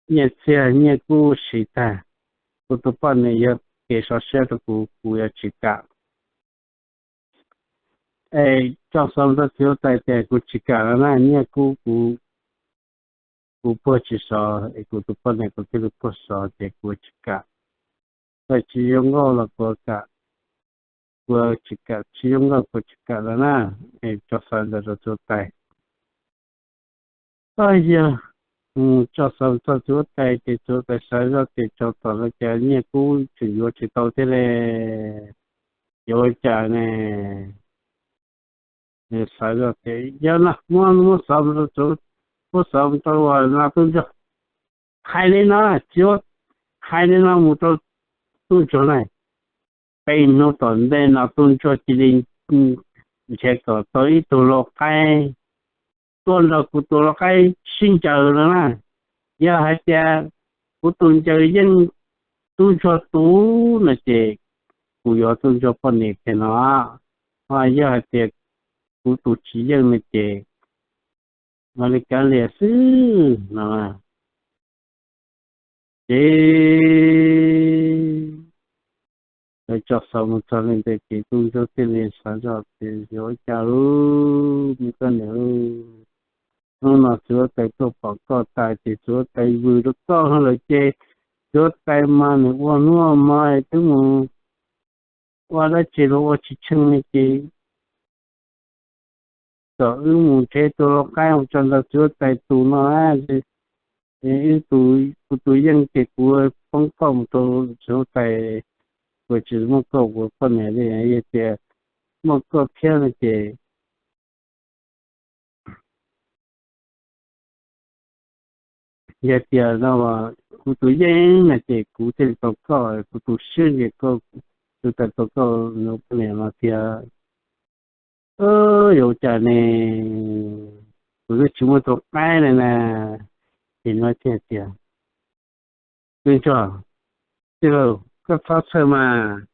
nyiaj txiag nyiaj kub siv tag, kuv tus poj niam yog kev sov siab rau kuv, kuv yuav tsis kam. Es tso xov rau txiv huab tais tias kuv tsis kam no na, nyiaj kub kuv, kuv puag tsis sov es kuv tus poj niam kuv thiaj li puag sov ces kuv tsis kam. Txawm tsis zoo nkauj los kuv kam, kuv tsis kam, tsis zoo nkauj kuv tsis kam no na. Es tso xov ntawd rau txiv huab tais. Yog, tso xov txog txiv huab tais ces txiv huab tais xav zoj tias tso tom no cas nyiaj kub tseem yuav tsis tau thiab li, yuav ua cas ne? Xav zoj tias yog no muab, muab xov, muab xov rau no tub ntsuag, hais li no, txiv huab, hais li no mus rau tub ntsuag na. Peb hnub tom ntej no tub ntsuag cia li nrhiav kom tau ib tug lau qaib tuaj nrog kuv tus lau qaib sib ncaws no na. Yog hais tias kuv tus ncaws yeej tub ntsuag tus no ces kuv yuav tub ntsuag poj niam kiag no. Ho yog hais tias kuv tus tsis yeej no ces ua li kav liam xwb no. Ces lawv tso xov mus txog li ntawd ces Tub Ntsuag thiaj li xav zoj tias yuav ua cas lauj, me koj niam lauj, hnub no txiv huab tais tuaj pom koj tas ces txiv huab tais vwm rau koj lawm ces txiv huab tais mas nws ua hnub ua hmo twb mus ua dab tsi los ua tsis tsheej li ces kom wb mus nrhiav tus lau qaib mus tso nrog txiv huab tais tus no na. Wb tus, kuv tus yeej ces kuv poob koj mus rau txiv huab tais, kuv tsis muaj koj ua poj niam li, yog tias muaj koj thiab no ces yog tias no kuv tus yeej no ces kuv thiaj li tau koj, kuv tus swb ces koj, kuv thiaj tau koj ua poj niam no tiag. Yuav ua cas ne, kuv twb tsis muaj tus qaib li na. Ces no thiaj tias, Tub Ntsuag, tij laug, koj txhob txhawj mas,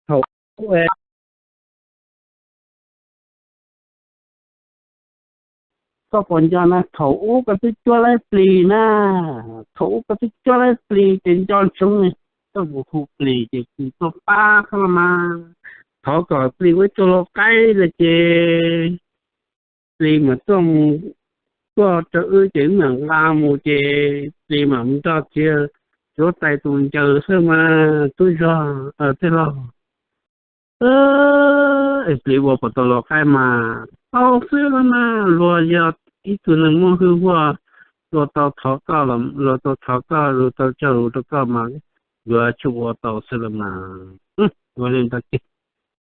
thaum ub koj puas nco na, thaum ub koj twb cuab laib plis na, thaum ub koj twb cuab laib plis ces nco ntsoov, koj mus hu plis ces plis tuaj pab koj los mas. Thov kom plis ua ib tug lau qaib no ces plis mam tuaj mus, tuaj rau wb ces wb mam nqa mus ces plis mam mus nrog txiv, txiv huab tais tus ncaws xwb mas Tub Ntsuag, tij laug. Es plis ua puas tau lau qaib mas tau xwb los mas, luag yog ib tug neeg muaj hwj huaj, luag tau thov koj, luag tau thov koj, luag tau cog lus rau koj mas yuav tsum ua tau xwb los mas. Ua li ntawd ces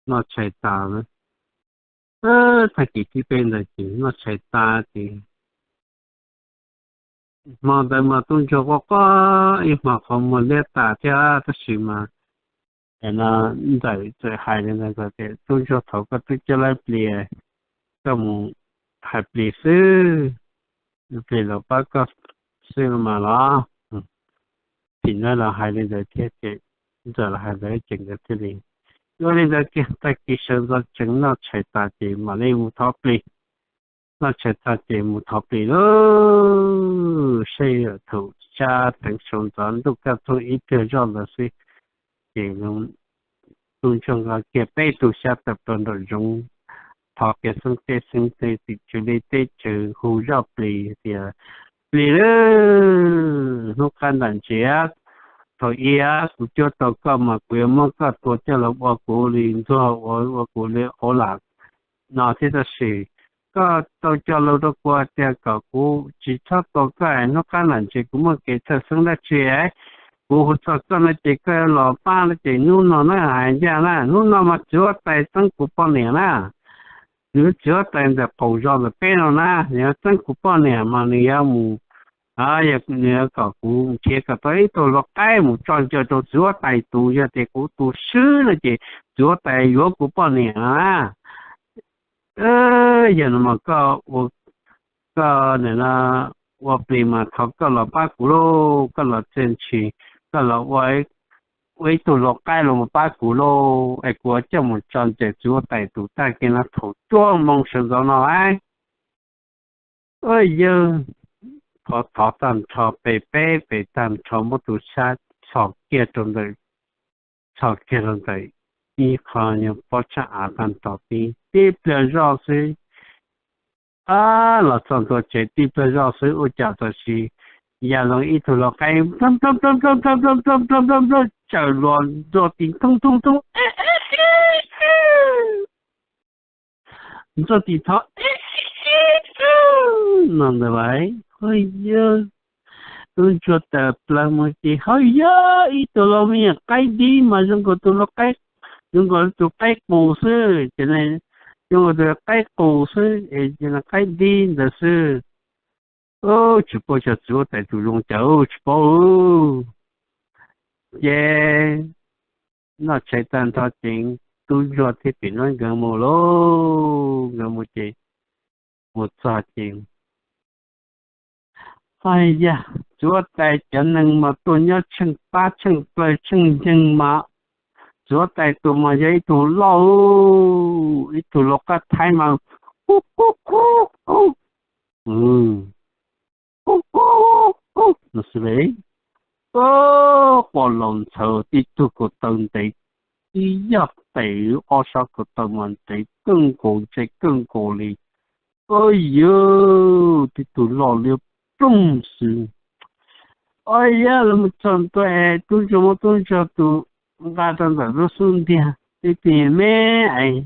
noj tshais tas, tag kis thib peb ntawd ces noj tshais tas ces hmo ntawd mas Tub Ntsuag quaj quaj ib hmos qhov muag liab tas thiab tab sis mas no Ntxawm txawm hais li ntawd tias, Tub Ntsuag, thaum koj twb cuab laib plis, koj mus hais plis xwb, plis los pab koj xwb mas los. Phim Nyuj los hais li ntawd thiab ces Ntxawm los hais ntawd ces nkawd thiaj li, ua li ntawd kiag tag kis sawv ntxov tsees noj tshais tas ces mam li mus thov plis. Noj tshais tas ces mus thov plis lauj, sij hawm thaum tsab teev sawv ntxov ntuj kaj txoog ib pliag zoj ntawd xwb ces Tub Ntsuag nqa kiag peb tug xyab tawm plaws nraum zoov, thov kiag xeeb teb xeeb chaw tim tswv li teb chaws hu zoj plis tias, Plis lauj, hnub qab ntam ntsis thaum ub kuv cuab tau koj mas kuv yuav muab koj tua coj los ua kuv li ntxuag, ua kuv li auv lam no thiab tab sis koj tau cog lus rau kuv tias kom kuv tsis txhob tua koj, hnub qab ntam ntsis kuv muaj kev txhawj xeeb dab tsi, kuv hu txog koj no ces koj los pab no ces hnub no na hais ncaj na, hnub no mas txiv huab tais txeeb kuv poj niam na. Nws txiv huab tais ntawm qaum zos ntawm peb no na, nws yuav txeeb kuv poj niam mas nws yuav mus, nws yuav kom kuv nrhiav kom tau ib tug lau qaib mus tso ncaws rau txiv huab tais tus, yog tias kuv tus swb no ces txiv huab tais yuav kuv poj niam na. Yog no mas koj ua, koj nim no ua plis mas thov koj los pab kuv lauj, koj los txiaj ntshis, koj los ua, ua ib tug lau qaib los mus pab kuv lauj, es kuv yuav coj mus tso ncaws txiv huab tais tus tag kis no thaum cuaj moo sawv ntxov no lauj. Yawg, thov thov tag nrho, pes peb pes tag nrho, muab tus xyab txhos kiag rau ntawm, txhos kiag rau ntawm ib qho nyuag pob tsab av tag nrho, tib pliag zoj xwb, los txog ntua tsev tib pliag zoj xwb ua cas tam sim ya zoo ib tug lau qaib nplawg nplawg tsaws los ntxuag tis thoob thoob thoob, ntxuag tis thov no ntawd lauj. Hos yawg, Tub Ntsuag tawm plaws mus ces hos yawg, ib tug lau me nyuam qaib dib mas zoo nkaus tus lau qaib, zoo nkaus tus qaib qus xwb ces, zoo nkaus tus qaib qus xwb es qaib dib ntawd xwb. Tsis paub xyov txiv huab tais tus zoo cas tsis paub. Ces noj tshais tag nrho ces Tub Ntsuag thiab Pim Nuab nkawd mus lauj, nkawd mus ces mus txog ces, hos yawg, txiv huab tais cov neeg mas tuaj nyob tsheej pab tsheej plaws tsheej nceeg mas Txiv huab tais tus mas yog ib tug loj, ib tug lau qab thaib mas, ub, ub, ub, ub, ub, ub, no xwb le. Quaj laus ntxhawv, tib tug ko taw ntev, ib yog tes, ob sab ko taw mas ntev kawg nkaus, ntse kawg nkaus li. Ua yog tib tug loj liab ploog xwb. Ua yog los mus txog ntua es tub ntsuag muab tub ntsuag tus nqa rau ntawm lub xub ntiag, tib tug me me es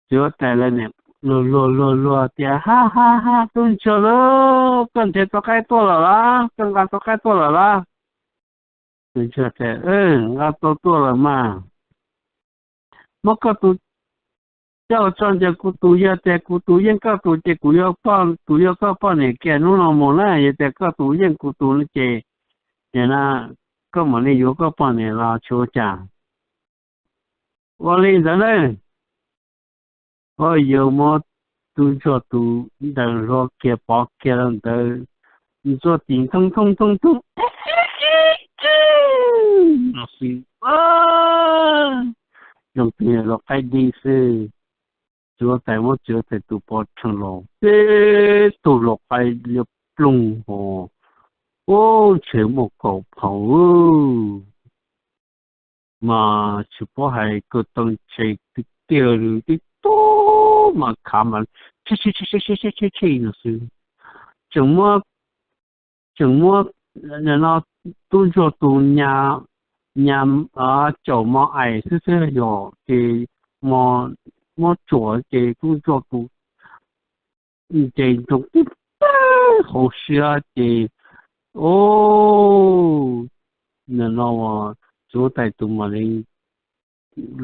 txiv huab tais lawv nim luag luag luag luag tias, Ha ha ha, tub ntsuag lauj, koj nrhiav tau qaib tuaj lawm los? Koj nqa tau qaib tuaj lawm los? Tub ntsuag tias, Nqa tau tuaj lawm mas. Muab koj tus coj tso ncaws kuv tus, yog tias kuv tus yeej koj tus ces kuv yuav tus, yuav koj poj niam kiag hnub no mus na, yog tias koj tus yeej kuv tus no ces, na, koj mam li yuav koj poj niam los tsis ua cas. Ua li ntawd na, ua yog muab tub ntsuag tus ntaws hlua kiag pov kiag rau ntawd, ntxuav tis thoob thoob thoob thoob, no xwb, zoo li lau qaib dib xwb. Txiv huab tais muab txiv huab tais tus pov rhees los, tib tug lau qaib liab ploog ho, ub, ntshe muaj kaum phau mas tsis paub hais ko taw ntse tiag tiag li, tib tug mas khav mas tshee tshee tshee no xwb. Tseem muab, tseem muab tub ntsuag tus nyas, nyas caum mos aim xwb xwb yom, ces muab tsuam ces tub ntsuag tus nce ntsoog tib pab hauv siab ces, o, nim no txiv huab tais tus mam li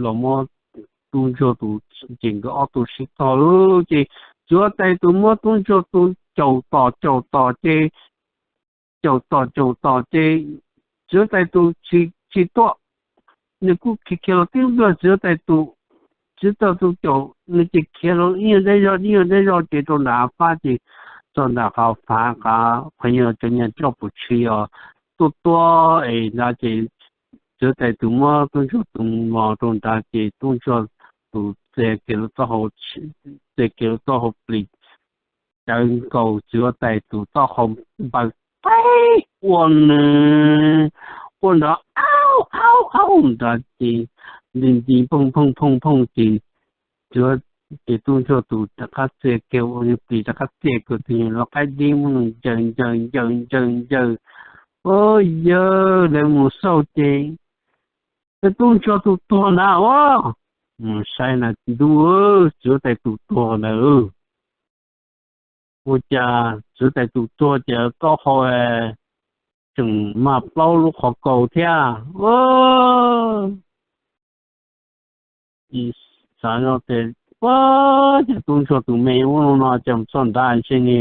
los muab tub ntsuag tus, ces nkawd ob tug sib tog lawm ces txiv huab tais tus muab tub ntsuag tus caum tom caum tom ces, caum tom caum tom ces txiv huab tais tus tsis tuaj, nws kuj khiav khiav los tib nplog txiv huab tais tus, txiv huab tais tus caum nws ces khiav los ib nyuag deb zog ib nyuag deb zog ces rau nram fab ces txog nram qhov fav qhov, qhov nyuag cov nyuag coj pum tshis os, tuaj tuaj es ntawd ces txiv huab tais tus muab tub ntsuag tus mos rau nrad ces tub ntsuag tus txia kiag lub taub hau, txia kiag lub taub hau plis cawv nkaus txiv huab tais tus taub hau npaws qaib ua nws, ua nrov aub aub aub nrad ces nti nti phooj phooj phooj phooj ces, ces tub ntsuag tus rov qab txia kiag ua nws plis rov qab txia kiag tus nyuag lau qaib dib muab nws ncaws ncaws ncaws ncaws ncaws. Ua yog lawv mus xauj ces tub ntsuag tus tuag ntawd ua, mus saib na ntuj, txiv huab tais tus tuag ntawd. Ua cas txiv huab tais tus tuag ces taub hau tseem mag plaub lub qhov kaus thiab. Xav no ces, ua, ces tub ntsuag tus me ua no ces txog nrad ntshe ne,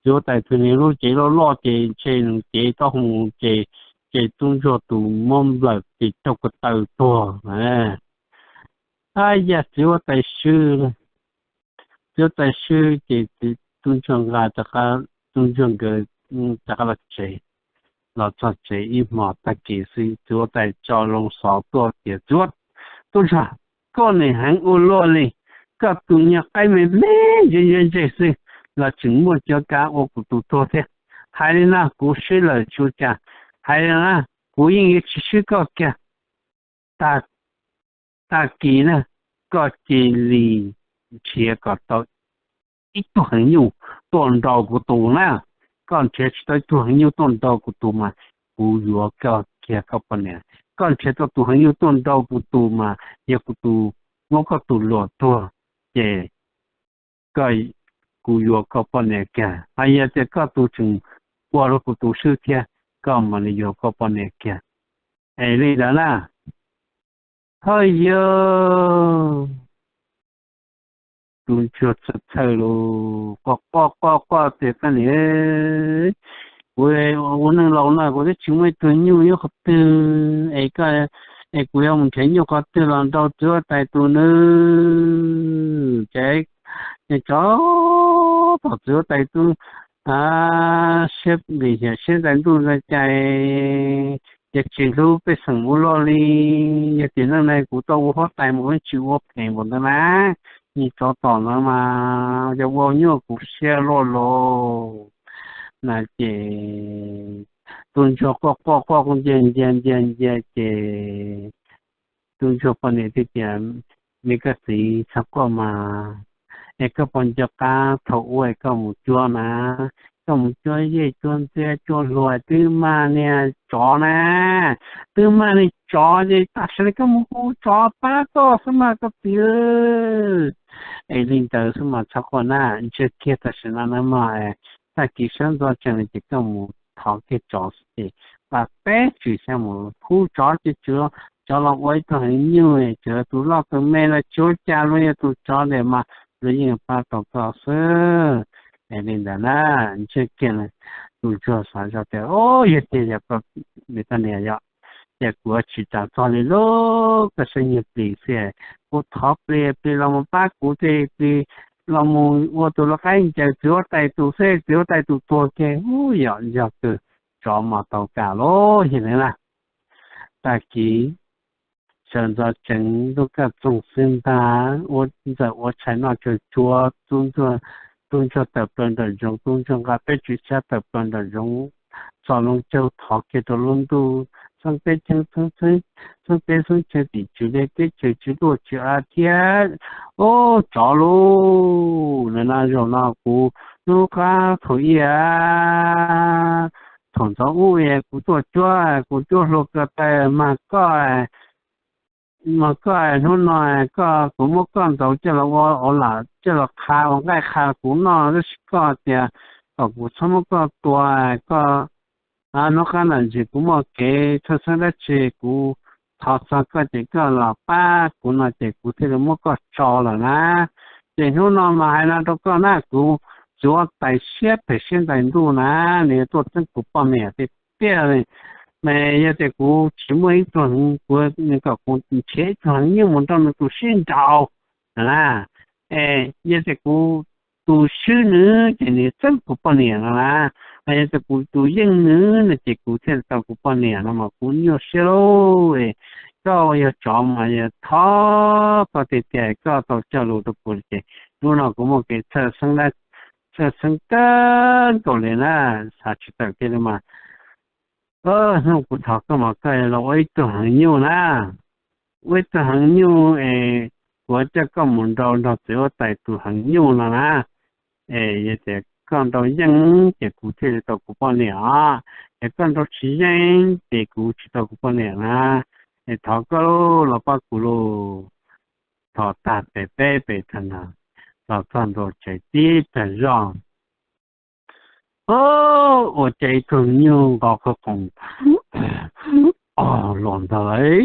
txiv huab tais tus niag lub cev loj loj ces ntshe nws cev taub hau ces, ces tub ntsuag tus muab nplawm ces cog ko taw tuag. Ab yam txiv huab tais swb, txiv huab tais swb ces tub ntsuag nqa, tub ntsuag nkawd rov qab los tsev. Los txog tsev ib hmos tag kis xwb txiv huab tais tso loo xov tuaj tias, Tub ntsuag, koj nim heev ua luaj li, koj tus nyuag qaib me me ntse ntse ntse xwb los tseem muaj cov kav ua kuv tus tuag thiab. Hais li no kuv swb lawm tsis ua cas, hais li no kuv yeej yuav tsis swb koj kiag. Tag kis na, koj cia li nrhiav kom tau ib tug heev nyuj tuaj nrau kuv tus na. Koj nrhiav tsis tau ib tug heev nyuj tuaj nrau kuv tus mas kuv yuav koj kiag koj poj niam. Koj nrhiav tau tus heev nyuj tuaj nrau kuv tus mas yog kuv tus, muab koj tus luam tuag ces koj, kuv yuav koj poj niam kiag. Hos yog tias koj tus tseem ua rau kuv tus swb thiab, koj mam li yuav koj poj niam kiag. Es li ntawd na. Hos yog, tub ntsuag txhawj txhawj los quaj quaj quaj quaj tias, Koj niam, kuv ua neej laus no kuv twb tsis muaj ib tug nyuj nyob qhov twg es, es kuv yuav mus nrhiav nyuj qhov twg los nrau txiv huab tais tus nawb? Ces tsov tom txiv huab tais tus siab nqis hiam siab ntais ntuj ntais cai, Ces tsis hlub pej xeem ua luaj li. Yog tias neej no kuv tau ua huab tais mas kuv tsis ua phem npaum ntawd na. Nws tsov tom no mas yog ua nyuaj kuv siab luaj los. Na ces tus ntsuag quaj quaj quaj nciag nciag nciag nciag ces tus ntsuag poj niam thiaj tias, Me koj txiv, txhob quaj mas, es koj puas nco qab thaum ub koj mus cuab na, koj mus cuab yej cuab ntxiab cuab hlua twb mag niag tsov na, twb mag niag tsov ces tam sim no koj mus hu tsov pab koj xwb mas koj txiv. Es li ntawd xwb mas txhob quaj na, ntshe kiag tam sim no na mog, tag kis sawv ntxov tsees ces koj mus thov kiag tsov xwb ces pab peb tsis xyab mus hu tsov ces tsov los ua ib tug heev nyuj, tsov tus loj tus me los tsis ua cas, luag yog tus tsov ntawd mas luag yeej pab tau koj xwb. Es li ntawd na, ntshe kiag tus ntsuag xav zoj tias, O, yog tiag yog koj, me koj niam yog, ces kuv tsis ras txog li lauj, koj saib nyuag plis xwb, kuv thov plis, plis los mus pab kuv, ces plis los mus ua tus lau qaib ncaws txiv huab tais tus xwb, txiv huab tais tus tuag kiag, u, yog yog kawg, tsov mas tau kam lauj, yog li na. Tag kis sawv ntxov tsees lub kaj txoog xwb ntag, ua ntxawm ua tshais noj tsawg tsuag, tub ntsuag tawm plaws nram zoov, tub ntsuag nqa peb tsis xyab tawm plaws nram zoov, txo loo caug thov kiag rau lub ntuj, xeeb teb xeeb chaw tim tswv dej teb chaws tswv luaj tswv av thiab. Ub, tsov lauj, nim no zaum no kuv hnub qab thaum ub, thaum ntxov ub kuv tuaj cuab, kuv cuab hlua ko taw mag koj, mag koj hnub no koj, kuv muab koj ntxaus coj los ua lam coj los qha ua nqaij qha kuv noj, tab sis koj tias kom kuv txhob muab koj tua, koj hnub qab ntam ntsis kuv muaj kev txhawj xeeb dab tsi kuv thov txog koj ces koj los pab kuv no ces kuv thiaj li muab koj tso lawm na. Ces hnub no mas hais no rau koj na, kuv txiv huab tais siab phem siab ntais ntuj na, nws yuav tuaj txeeb kuv poj niam tiag tiag li. Mas yog tias kuv tsis muaj ib tug heev, kuv kom kuv nrhiav ib tug heev nyuj mus nrog nws tus sib nraus na, es yog tias kuv tus swb nws ces nws txeeb kuv poj niam no na, yog tias kuv tus yeej nws no ces kuv thiaj tau kuv poj niam no mas kuv nyuaj siab lauj. Koj yog tsov mas yog thov koj tiag tiag koj tau cog lus rau kuv ces hnub no kuv muaj kev txhawj xeeb, txhawj xeeb kawg nkaus li na, xav tsis tawm kiag li mas. Hnub kuv thov koj mas koj los ua ib tug heev nyuj na, ua ib tug heev nyuj es kuv coj koj mus nrau nrog txiv huab tais tus heev nyuj no na. Es yog tias koj nrau yeej ces kuv thiaj li tau kuv poj niam os, es koj nrau tsis yeej ces kuv tsis tau kuv poj niam na. Es thov koj los pab kuv lauj. Thov tag pem peb pem tag no, los txog ntua tsev tib tag zog, ua cas ib tug nyuj nqo qw qoom los ntag lauj.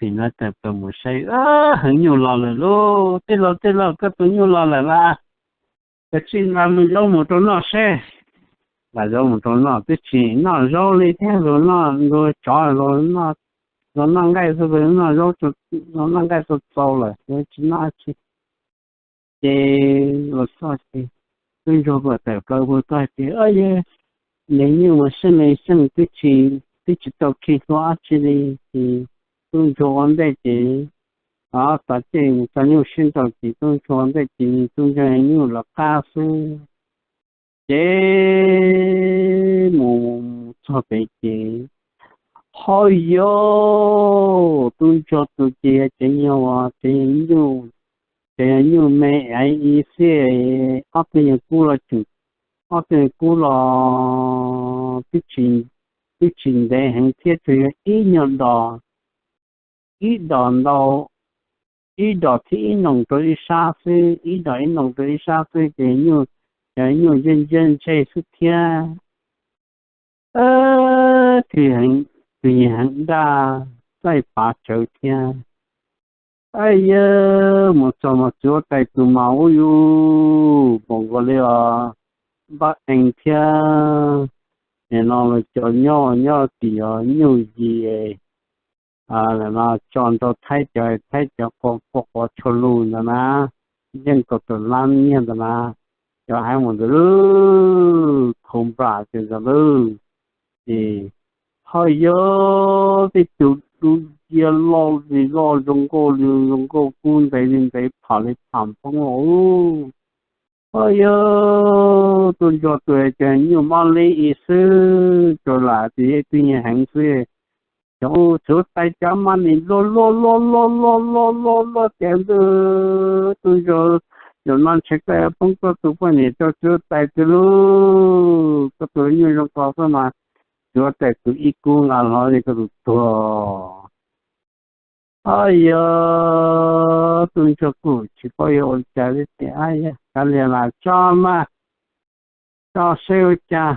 Phim no tawm plaws mus saib, heev nyuj los lawm lauj. Tij laug, tij laug, koj tus nyuj los lawm las, koj sim nqa lub zaub mus rau noj seb. Nqa zaub mus rau noj, twb tsis noj zaub li thiab, luag tsov luag noj nqaij, luag noj zaub, luag noj nqaij txaus txaus lawm, luag tsis noj tsi. Ces los txog ces tub ntsuag mam tawm plaws mus txog ces, Yog me nyuj mas seej me seej, twb tsis tau khi hlua dab tsi li. Ces tub ntsuag ua ntej ces, xav ces mus txog nyuj sib nraus ces tub ntsuag ua ntej ces tub ntsuag nyuj lawv qab xwb. Ces mus txog pem ces, ho yog tub ntsuag tus ces yog tsev nyuj, tsev nyuj me ib xib, ob tug nyuag kub los tseem, ob tug nyuag kub los twb tsis ntev heev thiab, tsuas yog ib nyuag dos, ib dos ntau, ib dos thiab ib noog rau ib sab xwb, ib dos ib noog rau ib sab xwb ces nyuj, cov nyuj nceb nceb ntseg xwb thiab. Tus, tus nyuag heev daj txaij pav tsawv thiab. Yog mus txog mas txiv huab tais tus mas ub yus npaum nkaus li os, npab ees thiab. Nim no los cov nyob nyob tim os nyuj yis, nim no tso nrau Thaib cov, Thaib cov quav quav qhuav tshua lug ntawd na, yeej kaum tawm lab nyiaj ntawd na, cov haiv mus ntawd lub khau nplam ces ntawd lub ces ho yog tej tug dub nciab loj li loj zoo nkauj li zoo nkauj kub ntev li ntev pham li pham poob los. Ho yog tub ntsuag tus ces nyuj mob li ib xwb tsuas lam tias yeej twj nyiag heev xwb. Cov txiv huab tais cov mas nim luag luag luag luag luag luag luag luag tias ntag, tub ntsuag, zaum no ntshe koj poob koj tus poj niam rau txiv huab tais twg lauj, koj tus nyuj zoo ko xwb mas txiv huab tais tus ib kub nqa hlo li koj tus tuag. Ho yog tub ntsuag kuj tsis paub yuav ua cas li tias, a, kav liam lam tso mas, tso seb ua cas.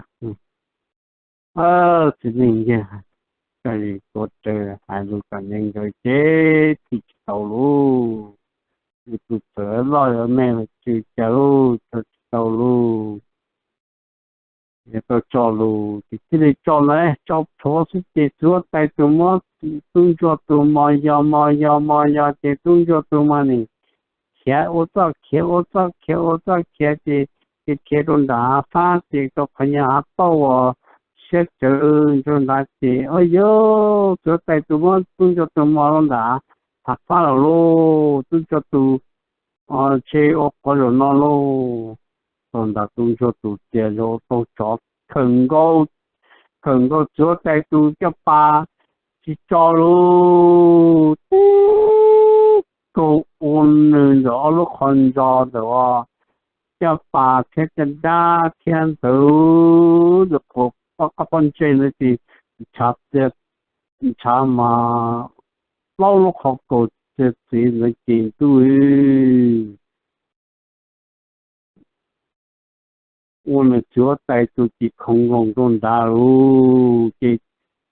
Txiv neej yog, koj li tuav rawv hais lus kom nkees nkaus ces thim tsis tau lauj. Yus tus txawm loj yuav me los tsis cas lauj, tso tsis tau lauj. Yog tau tso lus ces thiaj li tso ntawd, tso plhuav xwb ces txiv huab tais tus muab tub ntsuag tus mos yos mos yos mos yos ces tub ntsuag tus mas nim khiav ua txoj khiav ua txoj khiav ua txoj khiav ces khiav khiav rau nram hav fab ces rau qhov nyuag hav tauj uas siab tsawv rau nrad ces, o yog, txiv huab tais tus muab tub ntsuag tus mos rau nram hav fab lawm lauj, tub ntsuag tus ntshe ua qhov zaum no lauj. Tau ntawd tub ntsuag tus tias zoo tau tsov khawm nkaus, khawm nkaus txiv huab tais tus caj pas tsis tso lauj, tib kaug ua nws ntawm ob lub qhov ntsos ntawm caj pas thiab caj dab thiab ntawd ntawm qhov pob qab pob ntseg ntawd ces ntshav, ntshav mas plaub lub qhov kaus txiav txiv ntawd ces ntuj, ua nws txiv huab tais tus ces khoov nkoos rau nrad lauj ces,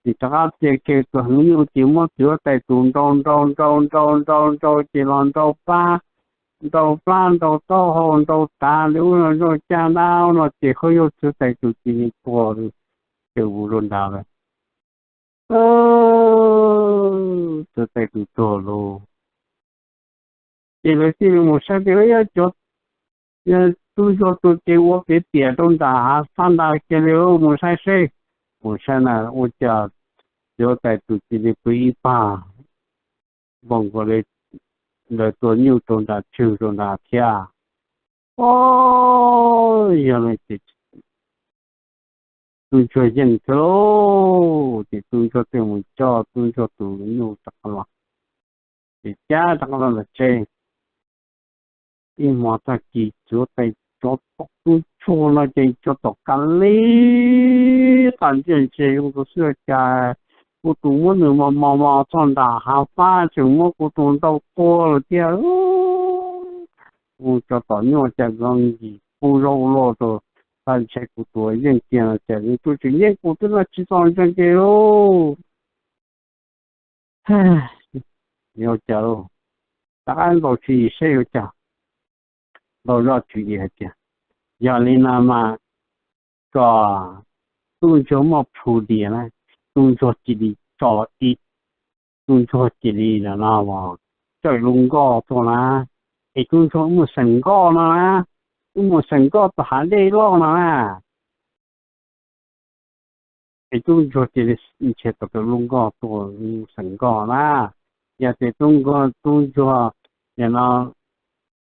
ces rov qab tias kiag tus heev nyuj ces muab txiv huab tais tus nrau nrau nrau nrau nrau nrau ces los nrau plab, nrau plab nrau taub hau nrau tav li ub no nrau caj dab no ces hauj yauj txiv huab tais tus ces nws tuag ces vus rau nrad lawm. Txiv huab tais tus tuag lauj. Ces lawv thiaj li mus saib tias, yog cov, yog tub ntsuag tus ces ua piav piam rau nram hav fab ntawd kiag li, mus saib seb. Mus saib na ua cas txiv huab tais tus cia li pw ib pag npoo nkaus li lawv tua nyuj rau nram tswg rau nrad thiab. O, yog li ces tub ntsuag yeej thiab lauj, ces tub ntsuag thiaj mus coj tub ntsuag tus nyuj rov qab los. Ces cab rov qab los ntawm tsev. Ib hmo tag kis txiv huab tais tso tom tub ntsuag no ces tso tom ka li qas ntsia ntsia zoo tus xwb cas kuv tus muab nws mos mos mos txog nram hav fab tseem muab kuv tus nrau tuag lawm thiab. Mus tso tom nyuj cas zoo yim pub zaub loj rau, tab ntshai kuv tus yeej kiag no ces nws tseem yeej kuv twb no tsis txog ntseeg ces lauj. Yuav cas lauj, rov qab ntaus tswv yim seb yuav cas. Ntaus zoj tswv yim hais tias, yog li no mas kom tub ntsuag muaj plhu dias na, tub ntsuag cia li tso ib, tub ntsuag cia li no no, tso lub nkoj tuaj na, es tub ntsuag wb mus xeem nkoj no na, wb mus xeem nkoj tom hav dej loj no na. Es tub ntsuag cia li nrhiav tau lub nkoj tuaj xeem nkoj na. Yog tias tub ntsuag, tub ntsuag nim no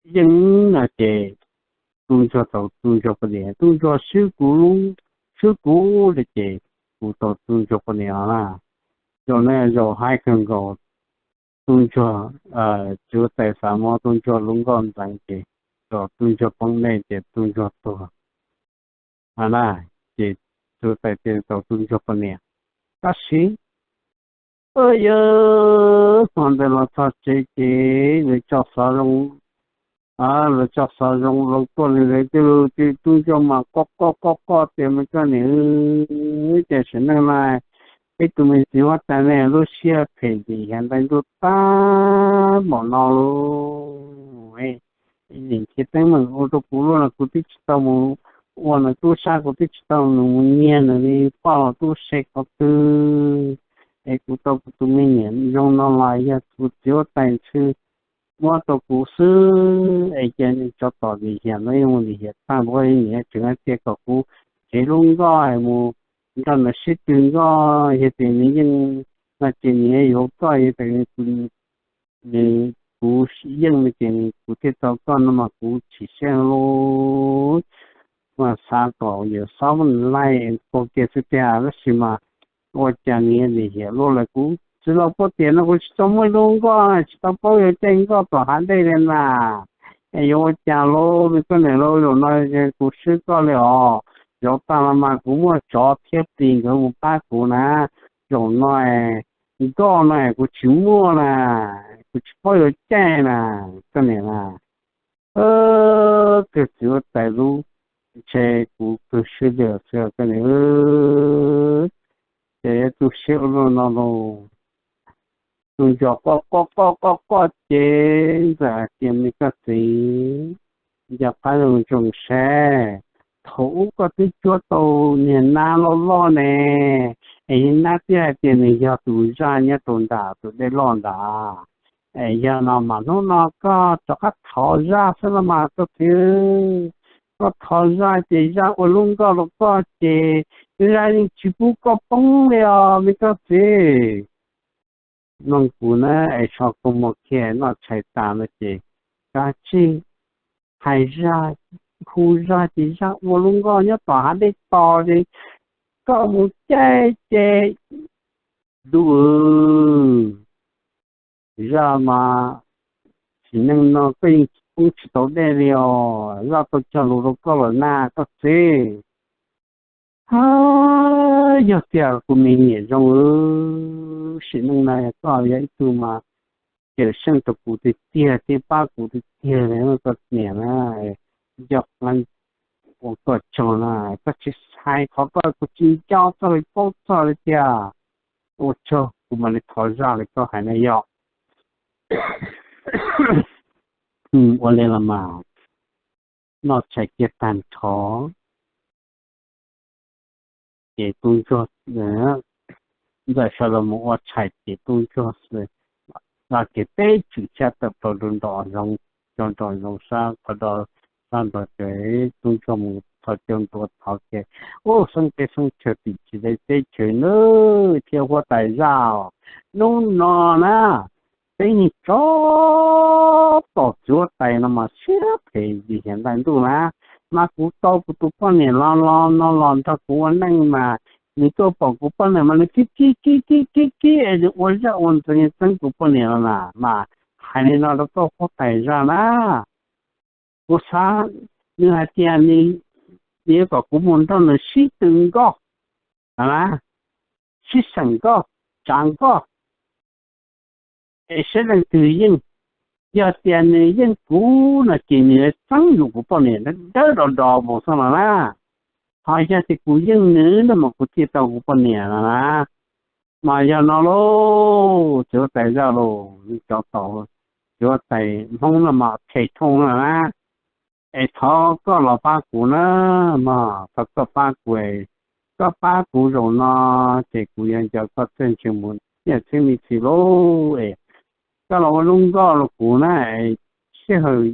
yeej no ces tub ntsuag tau tub ntsuag poj niam, tub ntsuag swb kuv lub, swb kuv li ces kuv tau tub ntsuag poj niam no na. Zaum no zaum haib kawg nkaus, tub ntsuag, txiv huab tais xav muab tub ntsuag lub nkoj ntxeev ces kom tub ntsuag poob dej ces tub ntsuag tuag na. Ces txiv huab tais thiaj tau tub ntsuag poj niam. Tab sis yog hmo ntawd los txog tsev ces lawv tso xov zoo, lawv tso xov zoo los tuaj li lawv tej lus ces tub ntsuag mas qoj qoj qoj qoj tias mas koj niam, ces sim neej no peb tus me txiv huab tais ne lub siab phem lim hiam ntais ntuj tag npaum no lauj. Nim nrhiav teeb meem ua rau kuv lub no kuv twb tsis tau mus ua nws tub sab, kuv twb tsis tau nws mus nyiag nws li poj los tub se qhov twg. Es kuv tau kuv tus me niam zoo no los yog kuv txiv huab tais ntxhw muab rau kuv xwb es ces nws tsov tom lim hiam no yeej mus lim hiam tag npaum niam tseem hais tias kom kuv tsev lub nkoj es mus nrog nws sib tw nkoj, yog tias nws yeej no ces nws yuav koj, yog tias nws, kuv yeej no ces kuv thiaj tau koj no mas kuv chim siab lauj. Mas xav kom yawm xob muab nws laij ua kiag xwb tiag, tab sis mas ua cas nws lim hiam luaj lawm. Kuv txiv laus puag tiam no kuv tsis tau muaj ib lub nkoj, tsis tau paub yuav caij nkoj tom hav dej li na. Es yuav ua cas lauj me koj niam lauj, zaum no kuv swb koj li os. Zaum tas los mas kuv muaj tsov thiab plis nkawd mus pab kuv na. Zaum no nkoj no kuv tsis muaj na, kuv tsis paub yuav caij na, koj niam na. Kawg txiv huab tais lub, ntshe kuv kawg siab li xwb koj niam. Ces tu siab ua luaj no los, tus ntsuag qoj qoj qoj qoj qoj ces ntxawm hais tias, me koj txiv, nco qab zoo zoo saib, thaum ub koj twb cuab tau niag nab loj loj ne, es niag nab twb hais tias nws yog tus zaj nyob rau nram tus dej loj ntawd. Es yog no mas hnub no koj rov qab thov zaj xwb los mas koj txiv, koj thov zaj ces zaj ua lub nkoj rau koj ces zaj yeej tsis pub koj poob li os me koj txiv. Mloog kuv na, es so kua muag kiag noj tshais tas no ces kav tsij hais zaj, hu zaj ces zaj ua lub nkoj nyob tom hav dej tos ces koj mus caij ces du zaj mas sim neej no koj yeej poob tsis tau dej li os, zaj tau cog lus rau koj lawm na koj txiv. Hab, yog tias kuv me niam zoo, sim neej no koj yog ib tug mas cawm seej rau kuv tiag tiag thiab pab kuv tiag tiag li koj niam na. Nco ua koj tsaug na, koj tsis hais qhov koj kuv tsis nco txog li paub txog li tiag. Ua tsaug, kuv mam li thov zaj li koj hais na yog. Ua li los mas noj tshais kiag tag nrho ces tub ntsuag, ntxawm sawv los mus ua tshais ces tub ntsuag nqa kiag peb tswm xyab tawm plaws rau nram zoov, rau nram zoov sab qhov do sab nrog ces tub ntsuag mus thov cau ntua thov kiag ub xeeb teb xeeb chaw tim tsis deb teb chaws na, thiab huab tais zaj, hnub no na peb yeej tso tom txiv huab tais no mas siab phem vim hiav ntau ntuj na, mas kuv tau kuv tus poj niam los los no los nrog kuv ua neej mas nws tuaj pom kuv poj niam mas nws kib kib kib kib kib kib es nws ua zaj ua ntxeev txeeb kuv poj niam los na, mas hais li no rau koj huab tais zaj na. Kuv xav, nws hais tias nws yuav kom kuv mus nrog nws sib tw nkoj, sib xeem nkoj, tsav nkoj, es saib leej twg yeej. Yog tias nws yeej kuv no ces nws yuav txeeb yus kuv poj niam dawb do do mus xwb no na. Ho yog tias kuv yeej nws no mas kuv thiaj tau kuv poj niam no na. Mas yog no lauj, txiv huab tais zaj lauj, cov tau, txiv huab tais Hmoob no mas phem thooj no na. Es thov koj los pab kuv na, mas thov koj pab kuv, koj pab kuv zaum no ces kuv yuav nco koj txawj ntse mus tiaj txhiab me ntsis lauj. Es koj los ua lub nkoj rau kuv na, sij hawm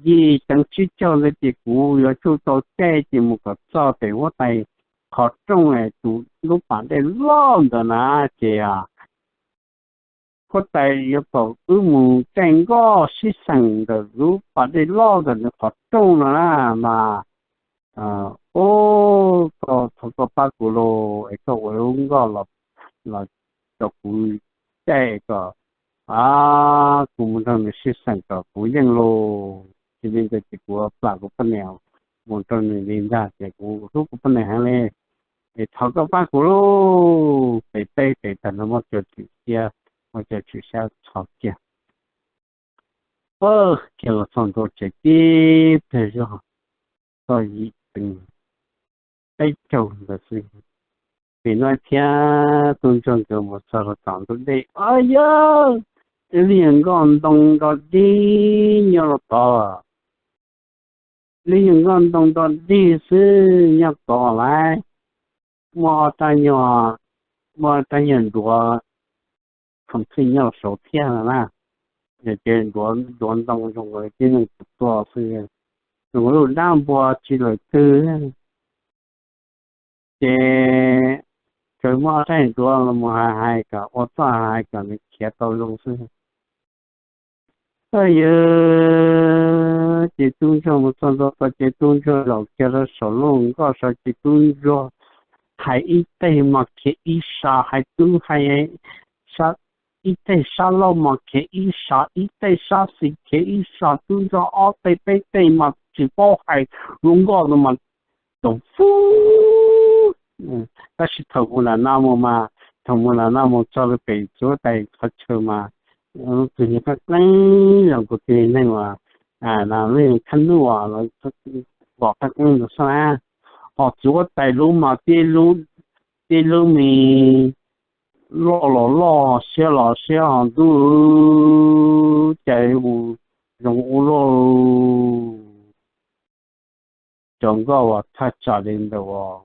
yim teev tsib caug ntawd ces kuv yuav tsum tau caij ces mus kom txog pem huab tais qhov rooj tus lub pas dej loj ntawd na, ces huab tais yuav kom wb mus caij nkoj sib xeem ntawm lub pas dej loj ntawm nws qhov rooj no na, mas ub, koj thov koj pab kuv lauj, es koj ua lub nkoj los rau kuv caij kom kuv mus nrog nws sib xeem kom kuv yeej lauj. Ces li ntawd ces kuv plam kuv poj niam mus rau nws li ntag, ces kuv hlub kuv poj niam heev li. Es thov koj pab kuv lauj. Pem peb pem tag no muaj cov tswm xyab, muaj cov tswm xyab txhos kiag, kiag los txog ntua tsev tib pliag zog, txog yim teev peb caug ntawd xwb. Pem no thiab tub ntsuag nkawd mus txog rau tom ntug dej, o yawg, ib lub yawg nkoj ntoo nro dig nyob rau tod, ib lub yawg nkoj ntoo nro dig xwb nyob tod lawm. Muaj ob rab nyuag, muaj ob rab nyuag duav khoom thij nyob saud thiab no na. Yog ces duav ntoo zoo li tib neeg tus tuaj xwb, zoo li dab npua tsis lawm twg. Ces tsuas muab ob rab duav los mus hais hais kom ua txuj hais kom nws khiav tau zoo xwb. Tab yog ces tub ntsuag mus txog ntua tod ces tub ntsuag zaum kiag rau saum lub nkoj saud ces tub ntsuag hais ib teg mas khiav ib sab, hais tub hais ib teg sab laug mas khiav ib sab, ib teg sab xis khiav ib sab, tub ntsuag ob teg peb teg mas tsis paub hais, lub nkoj ntawd mas tau fub. Tab sis thaum mus nram no mus mas, thaum mus nram no mus txog rau pem txiv huab tais qhov chaw mas lub tug niag qeeb qeeb zoo kuv tug neeg uas lub khab nuj uas los qeeb qeeb ntawd xwb na. Ho txiv huab tais lub mas tib lub, tib lub me loj los loj, siab los siab, ho ntub cas mus zoo ua luaj. Cov nkoj uas thaj tsam li ntawd uas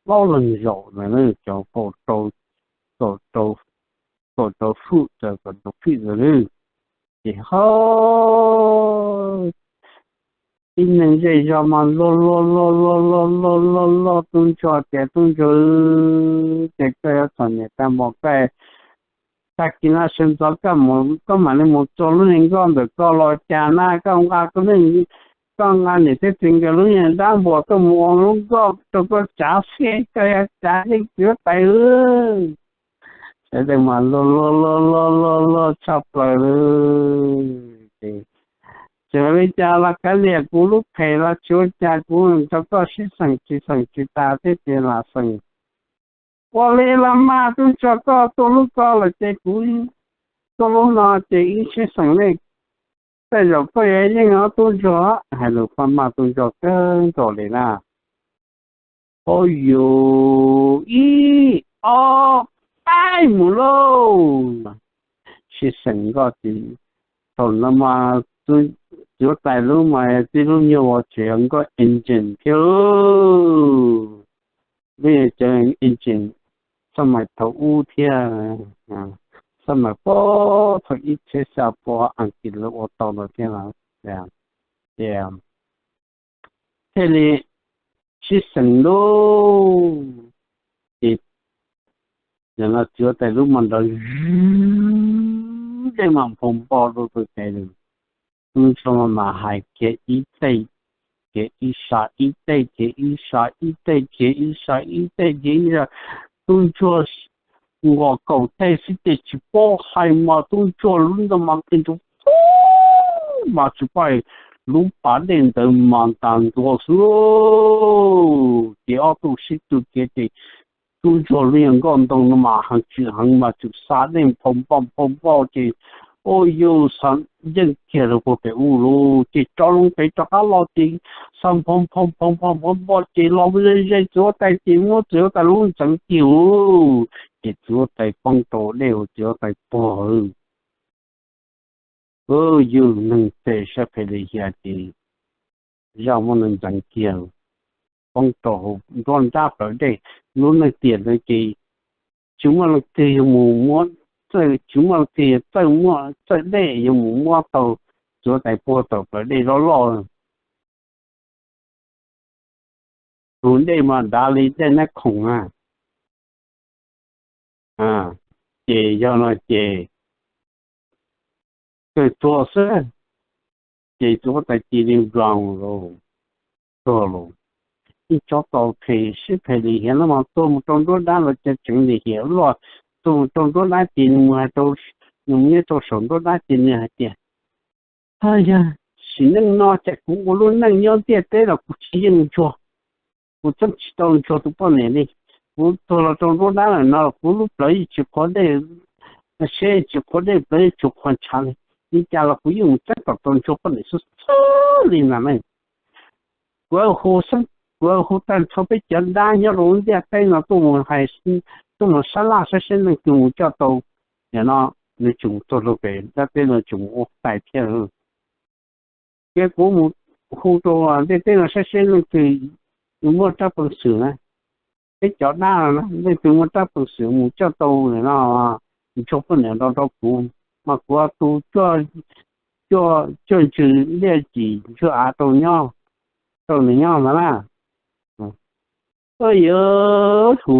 plaub leeg zaum ntawd, cov kaum rau, kaum rau fwj, kaum rau fij ntawd, ces ho tib neeg zej zog mas luag luag luag luag luag luag luag luag tub ntsuag tias, tub ntsuag, ces koj yuav txom nyem tag npaum koj, tag kis no sawv ntxov koj mam li mus txog lub niag nkoj ntawm koj los cas na, koj nqa koj niam thiab txiv nkawd lub niag dab npuas tuaj mus ua lub nkoj rau koj tsav xiab, koj yuav tsav yeej txiv huab tais. Sawv daws mas luag luag luag luag luag luag tshaj plaws li. Ces txawm li cas los kav liam, kuv lub phem los tsis ua cas, kuv nrog koj sib xeem tsis xeem tsis tas thiab ces lam xeem. Ua li los mas, tub ntsuag koj tuaj lub koj lawm ces kuv tuaj lub no ces wb sib xeem li. Tej zaum koj yuav yeej ob tub ntsuag. Hais lus paj maj tub ntsuag kawg nkaus li na. Ua yus ib ob peb mus lauj. Sib xeem nkoj ces thaum no mas txiv huab tais lub mas tib lub nyuag uas tseem yog nkoj engine thiab. Lub yog cov engine xab mais thaum ub thiab, xab mais puag thaum ib txhiab xya pua Askiv lawv ua tau lawm thiab. Ces thiaj li sib xeem lauj. Ces yog no txiv huab tais lub mas nrov zis, dej mas nphau npo rau tus tes lawm. Tub ntsuag mas hais kiag ib teg, kiag ib sab, ib teg kiag ib sab, ib teg kiag ib sab, ib teg kiag ib sab. Tub ntsuag nkaus kaum teg xwb ces tsis paub hais mas tub ntsuag lub ntawd mas qis ntuv mas tsis paub hais, lub pas dej ntawd mas ntas ntuag xwb. Ces ob tug sib tw kiag ces tub ntsuag lub niag nkoj ntoo no mas heev tsis heev mas txawm xa dej nphau npoj nphau npoj ces ua yus xa yeej kiag rau puag pem ub lauj. Ces rov loo pem rov qab los ces xa nphau nphau nphau nphau nphau npoj ces los ze ze txiv huab tais ces muab txiv huab tais lub ntxeev kiag lauj. Ces txiv huab tais poob rau dej, txiv huab tais puag. Yus neeg tes sab phem li hiam ces zaj muab nws ntxeev kiag, poob rau hauv nruab nrab plawv dej. Lub neej tiam ntawd ces tsis muaj leej twg yuav mus muab, tsis muaj leej twg yuav txawj muab, txawj dej yuav mus muab tau txiv huab tais puag tau plawv dej loj loj. Tus dej mas dav li dej nab khoom na. Ces yog no ces kawg tuag xwb. Ces txiv huab tais cia li nploos los, tuag los. Ib tsob tau phem sib phem li hiam no mas tuag mus rau nruab dab los cas tseev li hiam luaj. Tuag mus rau nruab dab ces nws mus hais rau, nws mus nyob rau saum nruab dab ces nws hais tias, yog sim neej no ces kuv ua lub neej nyob ntiaj teb los kuv tsis yeej ntsuag, kuv txeeb tsis tau ntsuag tus poj niam li. Kuv tuag los rau nruab dab lawm no kuv lub plawv yeej tsis qhuav dej, siab yeej tsis qhuav dej, plawv yeej tsis qhuav ntshav li. Li cas los kuv yeej mus txeeb kom tau ntsuag poj niam xwb xwb li na ne. Kuv hu xeeb, kuv hu tag nrho peb cov dab nyob rau lub ntiaj teb no tuaj mus hais, tuaj mus sab laj saib seb leej twg mus coj tau. Nim no nws tseem tuag rau pem dab teb no tseem mus ua tais thiab. Ces kuv mus hu rau ntiaj teb no saib seb leej twg muaj rab peev xwm na, peb cov dab no leej twg muaj rab peev xwm mus coj tau nim no ntsuag poj niam nrog rau kuv, mas kuv tus cuaj, cuaj ntsws liaj cim ntsuag av rau nyob, rau nws nyob ntag na. Ua yog hu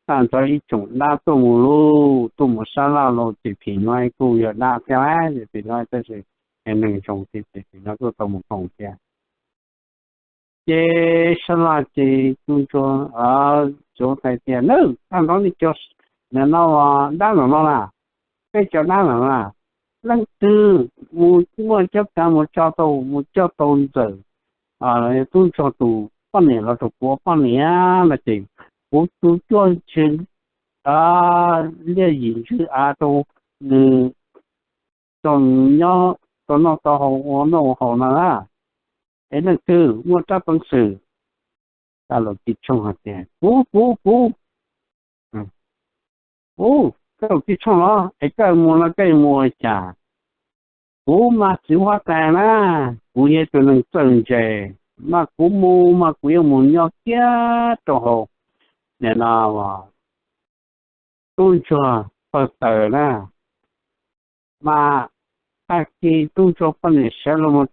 tag nrho ib tsoom dab tuaj mus lauj, tuaj mus sab laj los ces Phim Nob kuj yog dab thiab, Phim Nob tab sis neeg zoo thiab ces Phim Nob kuj tau mus koom thiab. Ces sab laj ces Tub Ntsuag, Tub Ntsuag hais tias, Nawb, tag nrho nej cov, nim no dab no no na, peb cov dab no na, leej twg mus muaj cov kav mus tso tau, mus coj tau Ntxawm, Tub Ntsuag tus poj niam los rau kuv poj niam no ces kuv tus cuaj ntswg liaj yim ntswg av rau nws, rau nws nyob tau noj tau haus ua noj ua haus no na. Es leej twg muaj rab peev xwm? Kab Laus Tij Tshooj hais tias, Kuv, kuv, kuv. Ub, Kab Laus Tij Tshooj los es koj mus no koj mus ua cas? Kuv mas txiv huab tais na, kuv yog tus neeg txawj ntse, mas kuv mus mas kuv yuav mus nyob kiag rau hauv nim no Tub Ntsuag pawg taws na. Mas tag kis Tub Ntsuag poj niam sawv los mus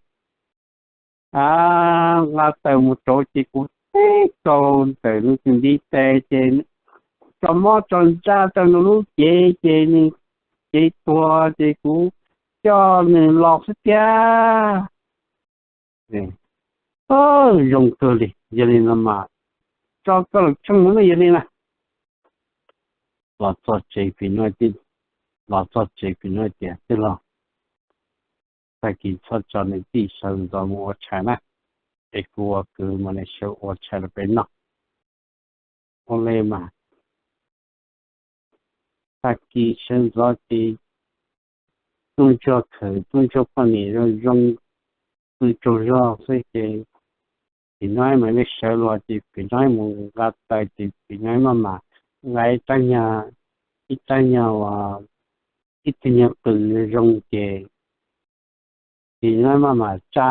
nqa taws mus rauv ces kuv teb kaus ntawm nws tus ntiv tes ces tso mob tso ntsaj rau nws lub cev ces nws cev tuag ces kuv coj nws los xwb tiag. Zoo kawg li, yog li no mas tso Kab Laus Tij Tshooj mus ne, yog li na. Los txog tsev Phim Nob, los txog tsev Phim Nob tias, Tij laug, tag kis txhob tso niam tij sawv ntxov mus ua tshais na, es kuv ua kwv mas nws sawv ua tshais rau peb noj. Ua li mas tag kis sawv ntxov ces Tub Ntsuag khawm Tub Ntsuag poj niam zoo zoo, pw tsaug zog xwb ces Phim Nob mam li sawv los ces Phim Nob mus nqa taws ces Phim Nob maj mam nqa ib rab nyuag, ib rab nyuag, ib tug nyuag qws zoo ces Phim Nob maj mam tsa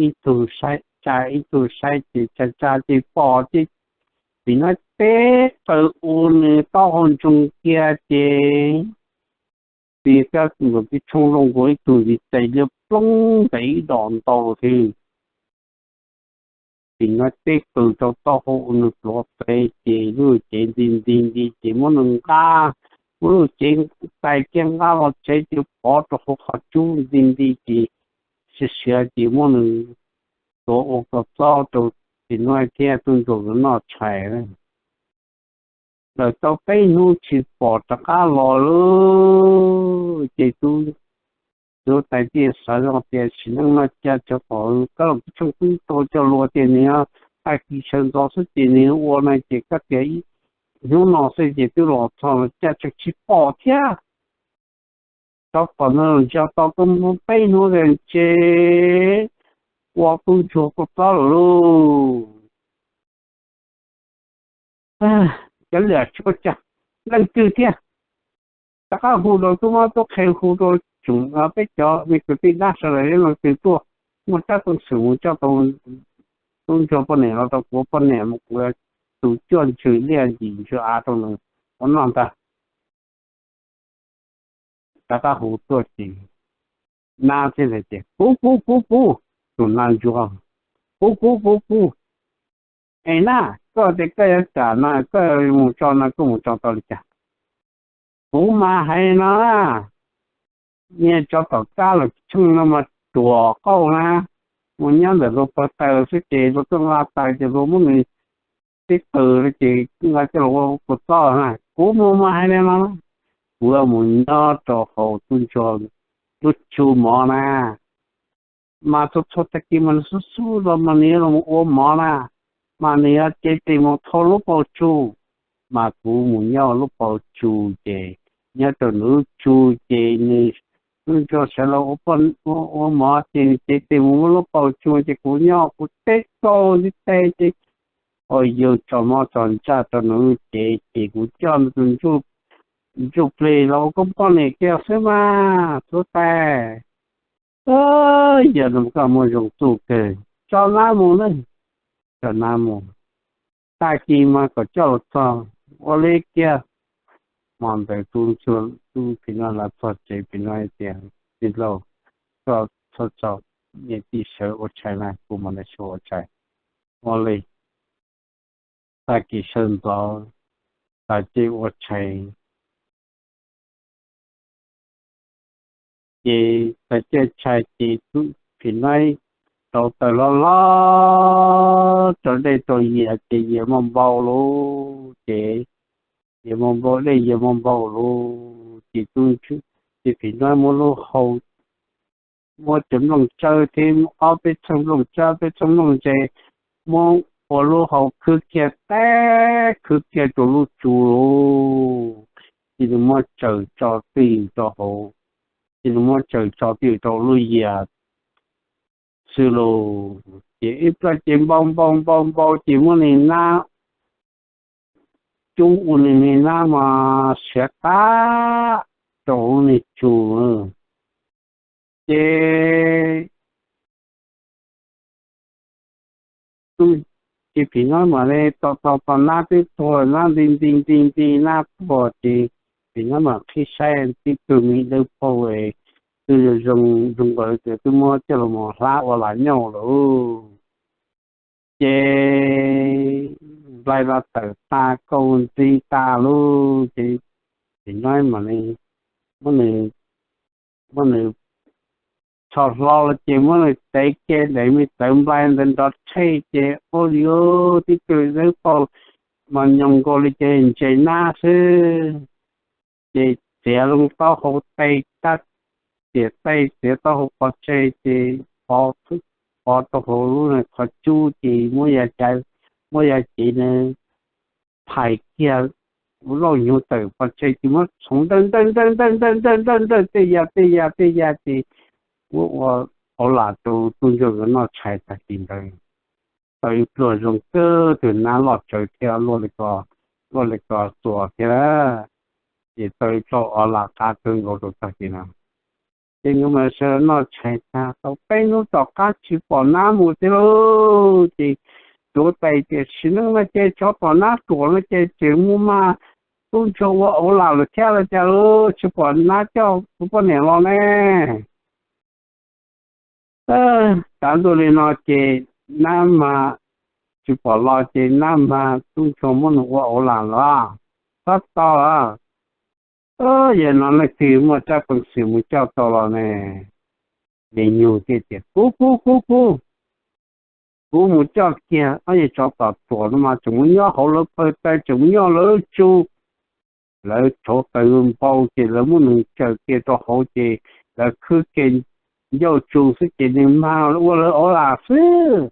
ib tug saib, tsa ib tug saib ces tsa tsa ces pom ces Phim Nob teb taws ua nws taub hau ntsoog kiag ces Phim Nob Kab Laus Tij Tshooj zoo nkaus ib tug ntiv tes liab ploog ntawm ib dos ntau thiab. Phim Nob teb taws rau taub hau ua nws pluav pes ces lub cev nti nti nti ces muab nws nqa, muab lub cev tais kiag nqa los tsev ces pov rau hauv qhov cub nti nti ces siav siav ces muab nws tuav ua kua txob rau Phim Nob thiab Tub Ntsuag nkawd noj tshais. Lawm tau peb hnub tsis pom rov qab los lawm ces Tub Ntsuag tais thiaj xav zoj tias sim neej no cas tsov tom Kab Laus Tij Tshooj twb tau cog lus tias nws tag kis sawv ntxov xwb ces nws ua no ces kab tias hnub no xwb ces twb los txog los cas tseem tsis pom thiab. Tsov tom no los ntsiag to koj muab peb hnub tias ntshe ua Tub Ntsuag kua txob lawm lauj. Cov liam tsis ua cas, leej twg thiab? Rov qab hu rau tub mab tub qhe, hu rau tsoom peb cov me kwv tij dab sawv daws, leej twg tuaj muaj rab peev xwm mus coj tau Tub Ntsuag poj niam los rau kuv poj niam mas kuv tus cuaj ntswg liaj yim ntswg av rau nws ua noj ntag. Rov qab hu tuaj ces nab thiaj hais tias, Kuv, kuv, kuv, kuv, tus nab ntsuag, kuv, kuv, kuv, kuv. Es nab, koj tias koj yuav kam no koj mus tso no koj mus tso tau li cas? Kuv mas hais no na, niag tsov tom Kab Laus Tij Tshooj no mas ruam qauj na, mus nyob ntawm luag pawg taws xwb ces luag tuaj nqa taws ces luag muab nws tib qws ces nqa coj los ua kua txob na. Kuv mus mas hais li no, kuv mus nyob rau hauv Tub Ntsuag lub tsu mov na, mas txhua txhua tag kis mas nws xub xub los mas nws yuav los ua mov na, mas nws yuav cev tes mus thau lub paus tsu, mas kuv mus nyob lub paus tsu ces nyob rau nws lub tsu ces nws, Tub Ntsuag sawv los ua mov ces nws cev tes mus muab lub paus tsu ces kuv nyob kuv teb kaus ntawm tes ces, o, yawg tso mob tso ntsaj rau nws lub cev ces kuv coj nws tus ntsuj plig los ua koj poj niam kiag xwb mas tub tais. Yog no koj muaj zoo txuj kawg, tso nab mus na, tso nab mus, tag kis mas kom coj los txog. Ua li kiag, hmo ntawd tub Ntsuag tub Phim Nob los txog tsev, Phim Nob hais tias, Tij laug, koj txhob tso niam tij sawv ua tshais na, kuv mam li sawv ua tshais. Ua li tag kis sawv ntxov, tag ces ua tshais, ces tag caij tshais ces tus phim nyuj rauv taws hlob hlob rau dej rau yias ces yias muaj npau lawm ces yias muaj npau, dej yias muaj npau lawm ces tus, ces phim nyuj muab lub hau, muab cov nplooj tsawb thiab ob peb txheej nplooj tsawb peb txheej nplooj ntse, muab ua lub hau khwb kiag, tab khwb kiag rau lub tsu lawm, ces nws muab tsaws tso twj ywm rau hauv, ces nws muab tsaws tso twj ywm rau lub yias xwb lawm. Ces ib pliag ces npau npau npau npau ces muab nws nab, cub ua nws nab mas siav qab rau hauv nws tsu. Ces tus, ces phim nyuj mam li tos tos tos nab twb tuag, nab nti nti nti nti nab tuag ces phim nyuj mam qhib saib tib tug me dawb paug, tus zoo zoo nkaus li twb muab coj los mus hlab ua lam nyuj lawm. Ces nplai los tawm tas, kauj ntxi tas lawm ces phim nyuj mam li muab nws, muab nws txhos hlo los ces muab nws tev kiag daim me tawv nplai ntawd nrov tshej ces ua li tib tug dawb paug mas nyoos nkaus li ces ntses nab xwb. Ces txiav loo taub hau tej, tab txiav tej txiav taub hau pov tseg ces pov rau hauv lub qhov cub ces muab ya, muab ya cev nws phais kiag, lauj hnyuv tawm pov tseg ces muab txhoov nrawj nrawj nrawj nrawj nrawj nrawj nrawj nrawj tej ya tej ya tej ya ces muab ua hauv lam rau tub ntsuag nkawd noj tshais tag kis ntawd. Tau ib pluag zoo kawg, tus nab loj tsawv thiab, luaj li ko, luaj li ko txuas thiab, ces tau ib pluag ua lam qab kawg nkaus rau tag kis no. Ces nkawd mam sawv noj tshais tag tau peb hnub tom qab tsis pom nab mus thiab lauj. Ces tuav tais tias sim neej no ces tsov tom nab ruam no ces tseem mus mas tub ntsuag ua hauv lam lawm thiab los cas lauj, tsis pom nab coj tus poj niam los ne. Tav ntuj li no ces nab mas tsis pom los ces nab mas tub ntsuag muab nws ua hauv lam los, txhob tau los. Yog no leej twg muaj tsab peev xwm mus coj tau los ne? Li nyug thiaj tias kuv kuv kuv kuv, kuv mus coj kiag. Ob yawg tsov tom ruam no mas tseem mus nyob hauv lawv pawg taw, tseem mus nyob lawv tsu. Lawv rauv taws npau ces lawv muab nws tsaws kiag rau hauv ces lawv khwb kiag ncauj tsu xwb ces nws mag ua lawv hauv lam xwb.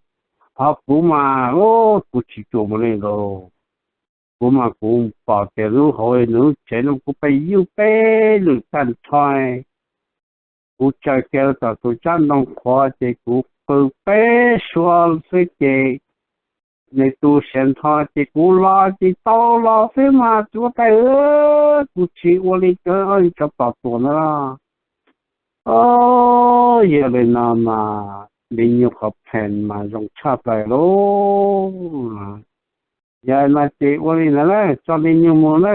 Ho kuv mas, kuv tsis tsuas mus li lauj. Kuv mas kuv pom tias lub hauv nws lub tsev no kuv pheej yug peb lwm tag nrho. Kuv tsaws kiag tom tus tsab ntoo qhuav ces kuv qw peb suab xwb ces nws tu siav nrho ces kuv los ces tau los xwb mas tsuav tais, kuv tsis ua li cov tsov tom ruam ntawd. Yog li no mas li nyug qhov phees mas zoo tshaj plaws lauj. Yog no ces ua li ntawd na, tso li nyug mus na.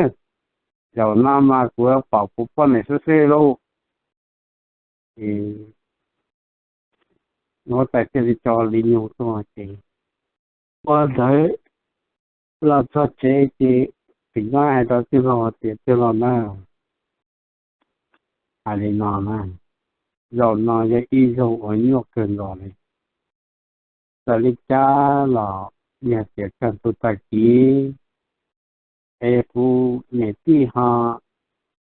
Zaum no mas kuv pom kuv poj niam xwb xwb lauj. Ces huab tais thiaj li tso li nyug tuaj ces ua ntawd los txog tsev ces phim nyuj hais rau tij laug tias tij laug na, hais li no na, zaum no yog ib zaug uas nyuaj kawg nkaus li. Txawm li cas los yog tias kaj ntug tag kis es kuv niam tij ho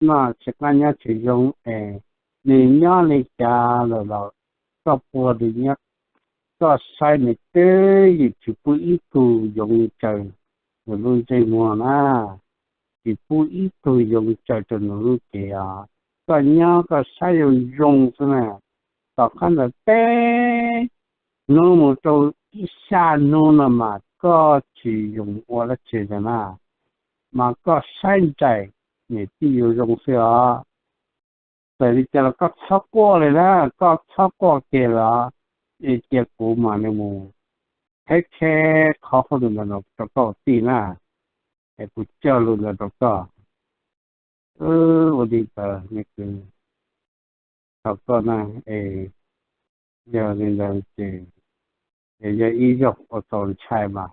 noj tsis qab nyob tsis zoo es nws nyob li cas lawm los koj puag li nyob, koj saib nws twb ywm tsis pub ib tug yoov tsaws nws lub ntsej muag na, tsis pub ib tug yoov tsaws rau nws lub cev os. Koj nyob koj saib zoo zoo xwb na, tom qab ntawd peb hnub mus rau ib xya hnub no mas koj tsis zoo ua dab tsi li na, mas koj saib nraim niam tij yuav zoo xwb os. Txawm li cas los koj txhob quaj li na, koj txhob quaj kiag los cia kuv mam li mus qheb qheb qhov hauj lwm ntawd rau koj ua tij na, es kuv coj lus ntawd rau koj. Ua li ntawd, thov koj na, es yog li ntawd ces yog ib zaug ua txaus ntshai mas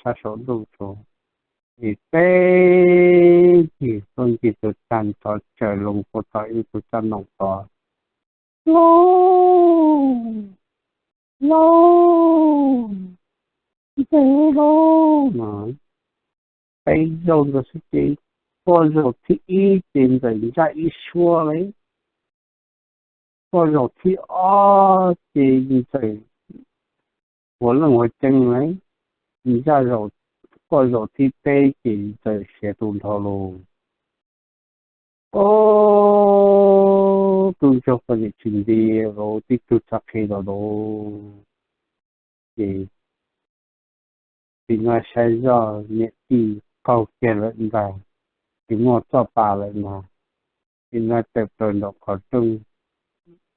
sab saum ntuj tso, es peb ncig tuaj ncig tus tag nrho tsaws loo puag tom ib tug tsob ntoo tod. Lauj, lauj, ntxawg lauj no, peb zaug ntawd xwb ces quaj zaum thib ib ces ntxawm ntsaj ib suab lauj, quaj zaum thib ob ces ntxawm ua leej ua ceeb lauj, ntsaj zaum, quaj zaum thib peb ces ntxawm siav tu nrho lauj. Ob tug ntsuag poj niam tsis nti lauj, tib tug txhob qhia los lauj. Ces tim no saib zoj niam tij qaug kiag lawm ntag, tsis muaj txoj pa lawm ntag. Tim no tawm plaws nraum qhov rooj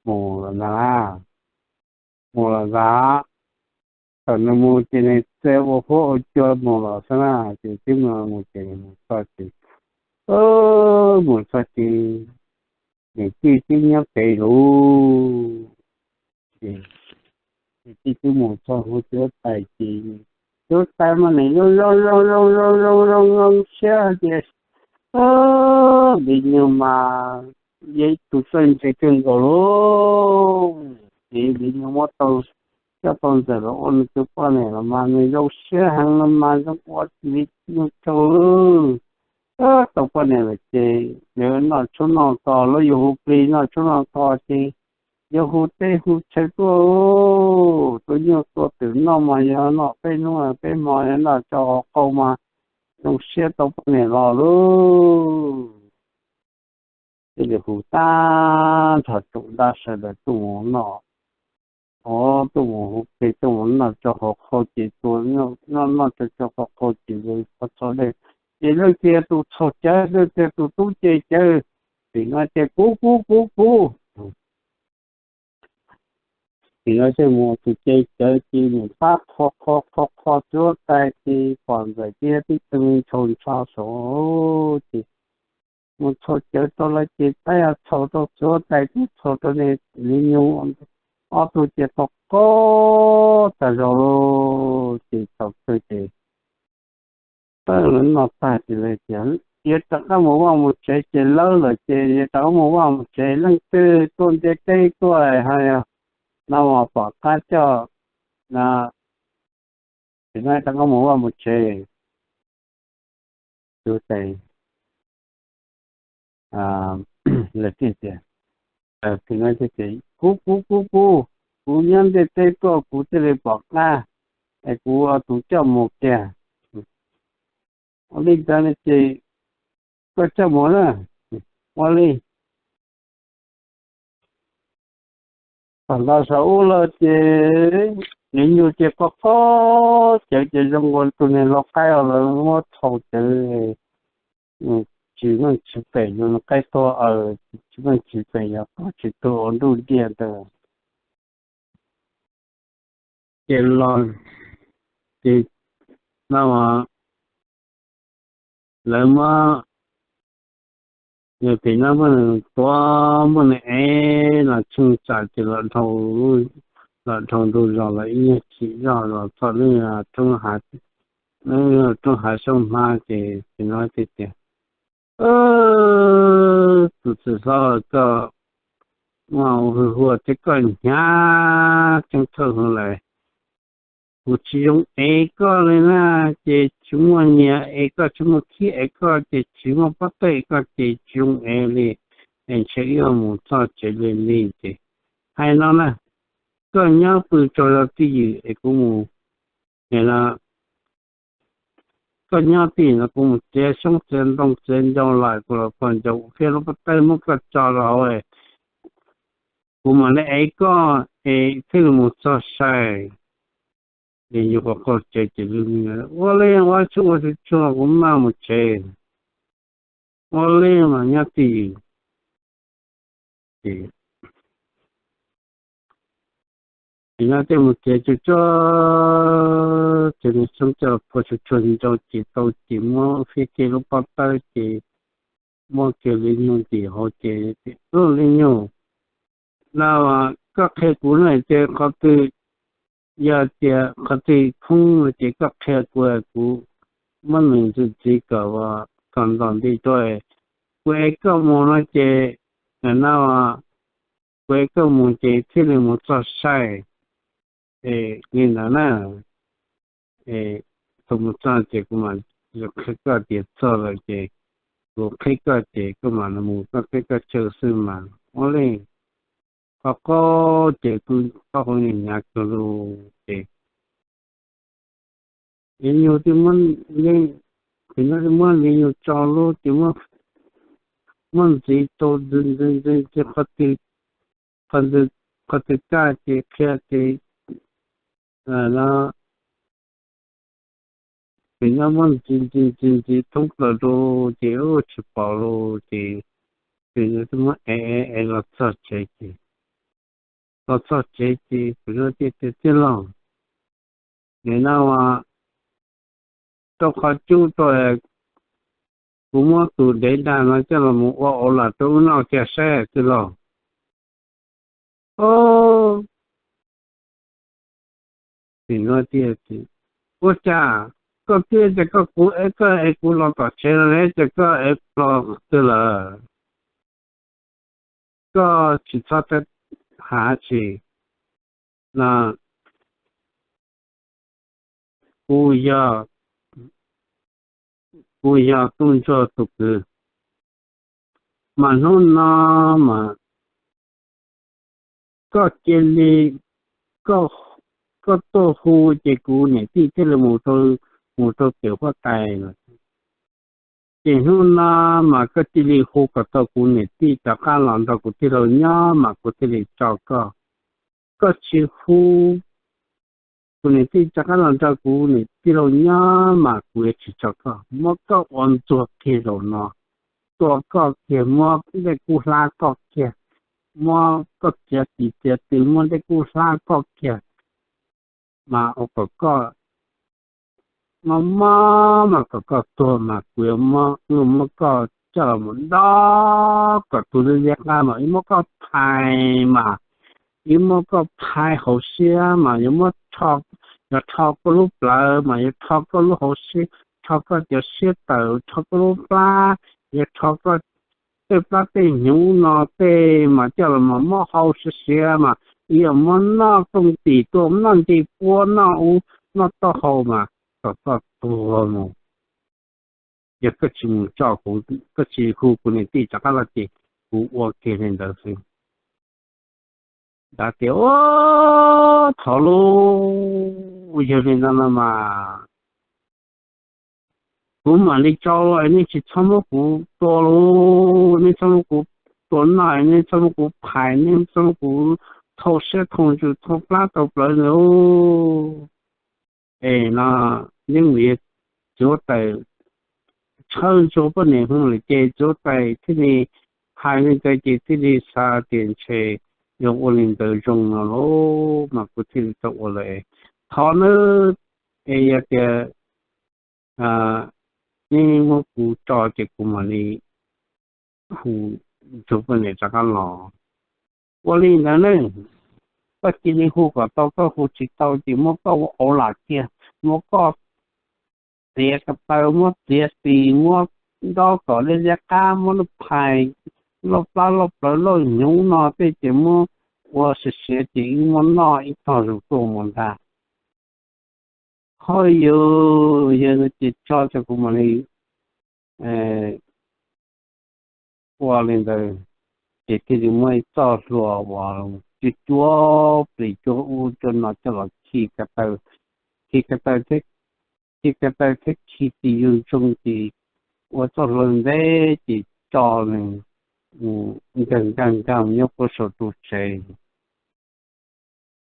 mus lawm ntag, mus lawm ntag. Thaum nws mus ces nws txawm ua huab ua cua mus los xwb na, ces twb mus mus ces mus txog ces, mus txog ces niam tij twb nyob pem lauj. Ces niam tij twb mus txog hauv cuab tais ces cuab tais mas nws zoo zoo zoo zoo zoo zoo zoo zoo siab tias, Li nyuag mas yog ib tug txawj ntse kawg nkaus lauj. Ces li nyuag muab tau, coj tau ntxawm los ua nws tus poj niam los mas nws zoo siab heev no mas zoo ua li nyuag tsaug lawm. Tau poj niam lawm ces yuav noj tshuaj noj tos, lawv yuav hu plig noj tshuaj noj tos ces yuav hu teb hu chaw tuaj, tus nyuj tua twm noj mas yog noj peb hnub peb hmo, yog noj tso qhov qau mas zoo siab tau poj niam los lauj. Ces lawv hu tag nrho tsoom dab sawv daws tuaj mus noj, tuaj mus hu plig tuaj mus noj tso qhov qau ces tua, noj noj tso tso qhov qau ces lawv pov txog dej. Ces leej twg tus txhaum cawv, leej twg tus tub ce cawv, tim no ces kuv kuv kuv kuv. Tim no ces mus tus ce cawv ces mus pab qho qho qho qho cuab tais ces pom ntxawm thiab tib tug ntshaus ntsho saud ces mus txhaum cawv rau lawv ces tab yog txhaum rau cuab tais, kuj txhaum rau niag li nyuag ob tug ces qaug qaug tag zog lauj. Ces thaum kawg ces lawv noj tag ces lawv tias, Yuav rov qab mus vaj mus tsev. Ces lawv lawm ces yuav rov qab mus vaj mus tsev, leej twg tuaj ntiaj teb tuaj hais no mas pom qab coj na, ces no rov qab mus vaj mus tsev. Tus tais lawv thiaj tias, kuv kuv kuv kuv, kuv nyob ntiaj teb tuaj kuv thiaj li pom qab, es kuv ua tus coj mus kiag. Ua li ntawd no ces koj coj mus na. Ua li. Thaum ntawd saum ub lawm ces li nyuag ces qaug qaug cawv ces zoo nkaus tus niag lau qaib os, lawv muab txhaum cawv tsis meej tsis pem, yus qaib tuag aws, tsis meej tsis pem yog tuag tsis tuag ua nruj ntiaj ntawd. Ces los ces no lawv muab, yog tim no muab nws tuav muab nws ev los tsheej tsam ces los dhau ntug zos los ib nyuag chim zog los txog lub roob hav xyoob hmab ces tim no thiaj tias, Tus txiv hlob, koj muaj hwj huam thiab koj hnyav tseeb thawj hwv lawm. Kuv tsis zoo ev koj li na, ces tsis muaj nyias ev koj, tsis muaj khib ev koj, ces tsis muaj pob tawb ev koj ces tsis zoo ev li. Es ntshe wb yuav mus txog tsev li li ces hais no na, koj nyob pw tsaug zog twj ywm es kuv mus, es no koj nyob twj ywm no kuv mus txiav xyoob txiav ntoo txiav ncau lais kuv los pog ncau thiab lub pob tawb muab koj tso rau hauv, kuv mam li ev koj es thiaj li mus txog sai. Ces yus qhov qaug cawv ces ua li ua tsuj ua tsuj tsuag kuv maj mus tsev, ua li mas nyob twj ywm. Ces Ces no tej mus txiav tsuag tsuag, txiav nws xoob coj los phua tsuag tsuag nrau ces tau ces muab fiab kiag lub pob tawb ces muab kiag li nyug tim hauv ces, Ub, li nyug, no koj qhia kuv na ces qhov twg, yog tias qhov twg khoob no ces koj qhia kuv, kuv muab nws ntxiv ntxiv kom, kom ntom nti rau, kuv ev koj mus no ces, no kuv ev koj mus ces thiaj li mus txog saib. Li ntawd na, thaum mus txog ces kuv mam qhia koj tias txog lawm ces kuv qhib koj ces koj mam mus, koj qhib koj chaw xwb mas ua li. Qhov qub ces kuv taub hau nim hnyav kawg lug ces li nyug, ces no muab li nyug tso lub ces muab ntxiv rau ntxiv ntxiv ntxiv ntxiv qhov twg, qhov twg kaj ces qhia ces no, ces no muab ntxiv ntxiv ntxiv ntxiv thoob plaws rau ces tsis pom lawm ces, ces no muab ev ev ev los txog tsev ces, los txog tsev ces kuv no tias, Tij laug, nim no rau qhov cub rau, kuv muab tus dev dag no coj los mus ua auv lam rau wb noj kiag saib tij laug. Ub, Nim no tias, Ua cas koj twb tias koj, kuv, koj ev kuv los tom tsev no ne, cas koj ev plho twg lawm? Koj tsis txhob hais dab tsi no, kuv yog, kuv yog Tooj Ntsuag tus kwv, mas hnub no mas koj cia li, koj tuaj hu ces kuv niam tij thiaj li mus rau pem huab tais lawm. Ces hnub no mas koj cia li hu kom tau kuv niam tij rov qab los nrog kuv tij laug nyob mas kuv thiaj li tso koj. Koj tsis hu kuv niam tij rov qab los nrog kuv niam tij laug nyob mas kuv yuav tsis tso koj, muab koj ua ntxuag kiag zaum no, tua koj kiag, muab dej kub hlab koj kiag, muab koj txiav tis txiav tw, muab dej kub hlab koj kiag, mas ua kom koj mob mob mas kom koj tuag mas kuv yuav muab, muab koj coj los mus dob kom tu liab liab qab mas yuav muab koj phais mas, yuav muab koj phais hauv siab mas yuav muab, yuav rho koj lub plawv mas yuav rho koj lub hauv siab, rho koj cov siab tawm, rho koj lub plab, yuav rho koj tej plab tej hnyuv no tej mas coj los mas muab hau siav siav mas yuav muab noj kooj tim tuaj, noj ncej puab, noj ub noj taub hau mas kom koj tuag mus. Yog koj tsis mus tso kuv, koj tsis hu kuv niam tij rov qab los ces kuv ua kiag li ntawd xwb. Nrad tias, Ub, thov lauj, yog li ntawd no mas kuv mam li tso los, nej tsis txhob muab kuv tua lauj, nej txhob muab kuv tua noj, nej txhob muab kuv phais, nej txhob muab kuv thau siab thau ntsws thau plab thau plawv ntawd. Es no yeej vim txiv huab tais tshawb txiv huab poj niam hu lawm ces txiv huab tais thiaj li hais li ntawd ces thiaj li xav tias ntshe yog ua li ntawd zoo no lauj mas kuv thiaj li tau ua lawm. Thov nawb, es yog tias nej muab kuv tso ces kuv mam li hu txiv huab poj niam rov qab los. Ua li ntawd ne, koj cia li hu kom tau, koj hu tsis tau ces muab koj ua auv lam kiag, muab koj txiav ko taw, muab txiav tis, muab dob kom liab liab qab, muab lub phais, loj plab loj plawv loj hnyuv no tej ces muab ua siav siav ces wb muab noj ib tog zus tuaj mus ntag. Ho yog, yog ces tso ces kuv mam li ua li ntawd. Ces thiaj li muab ib txoj hlua uas cuab cuab plis cuab ub cuab no coj los khi ko taw, khi ko taw thiab, khi ko taw thiab khi tis zoo zoo ces ua txoj hlua ntev ces tso nws nkag nkag nkag nyob puag saum ru tsev.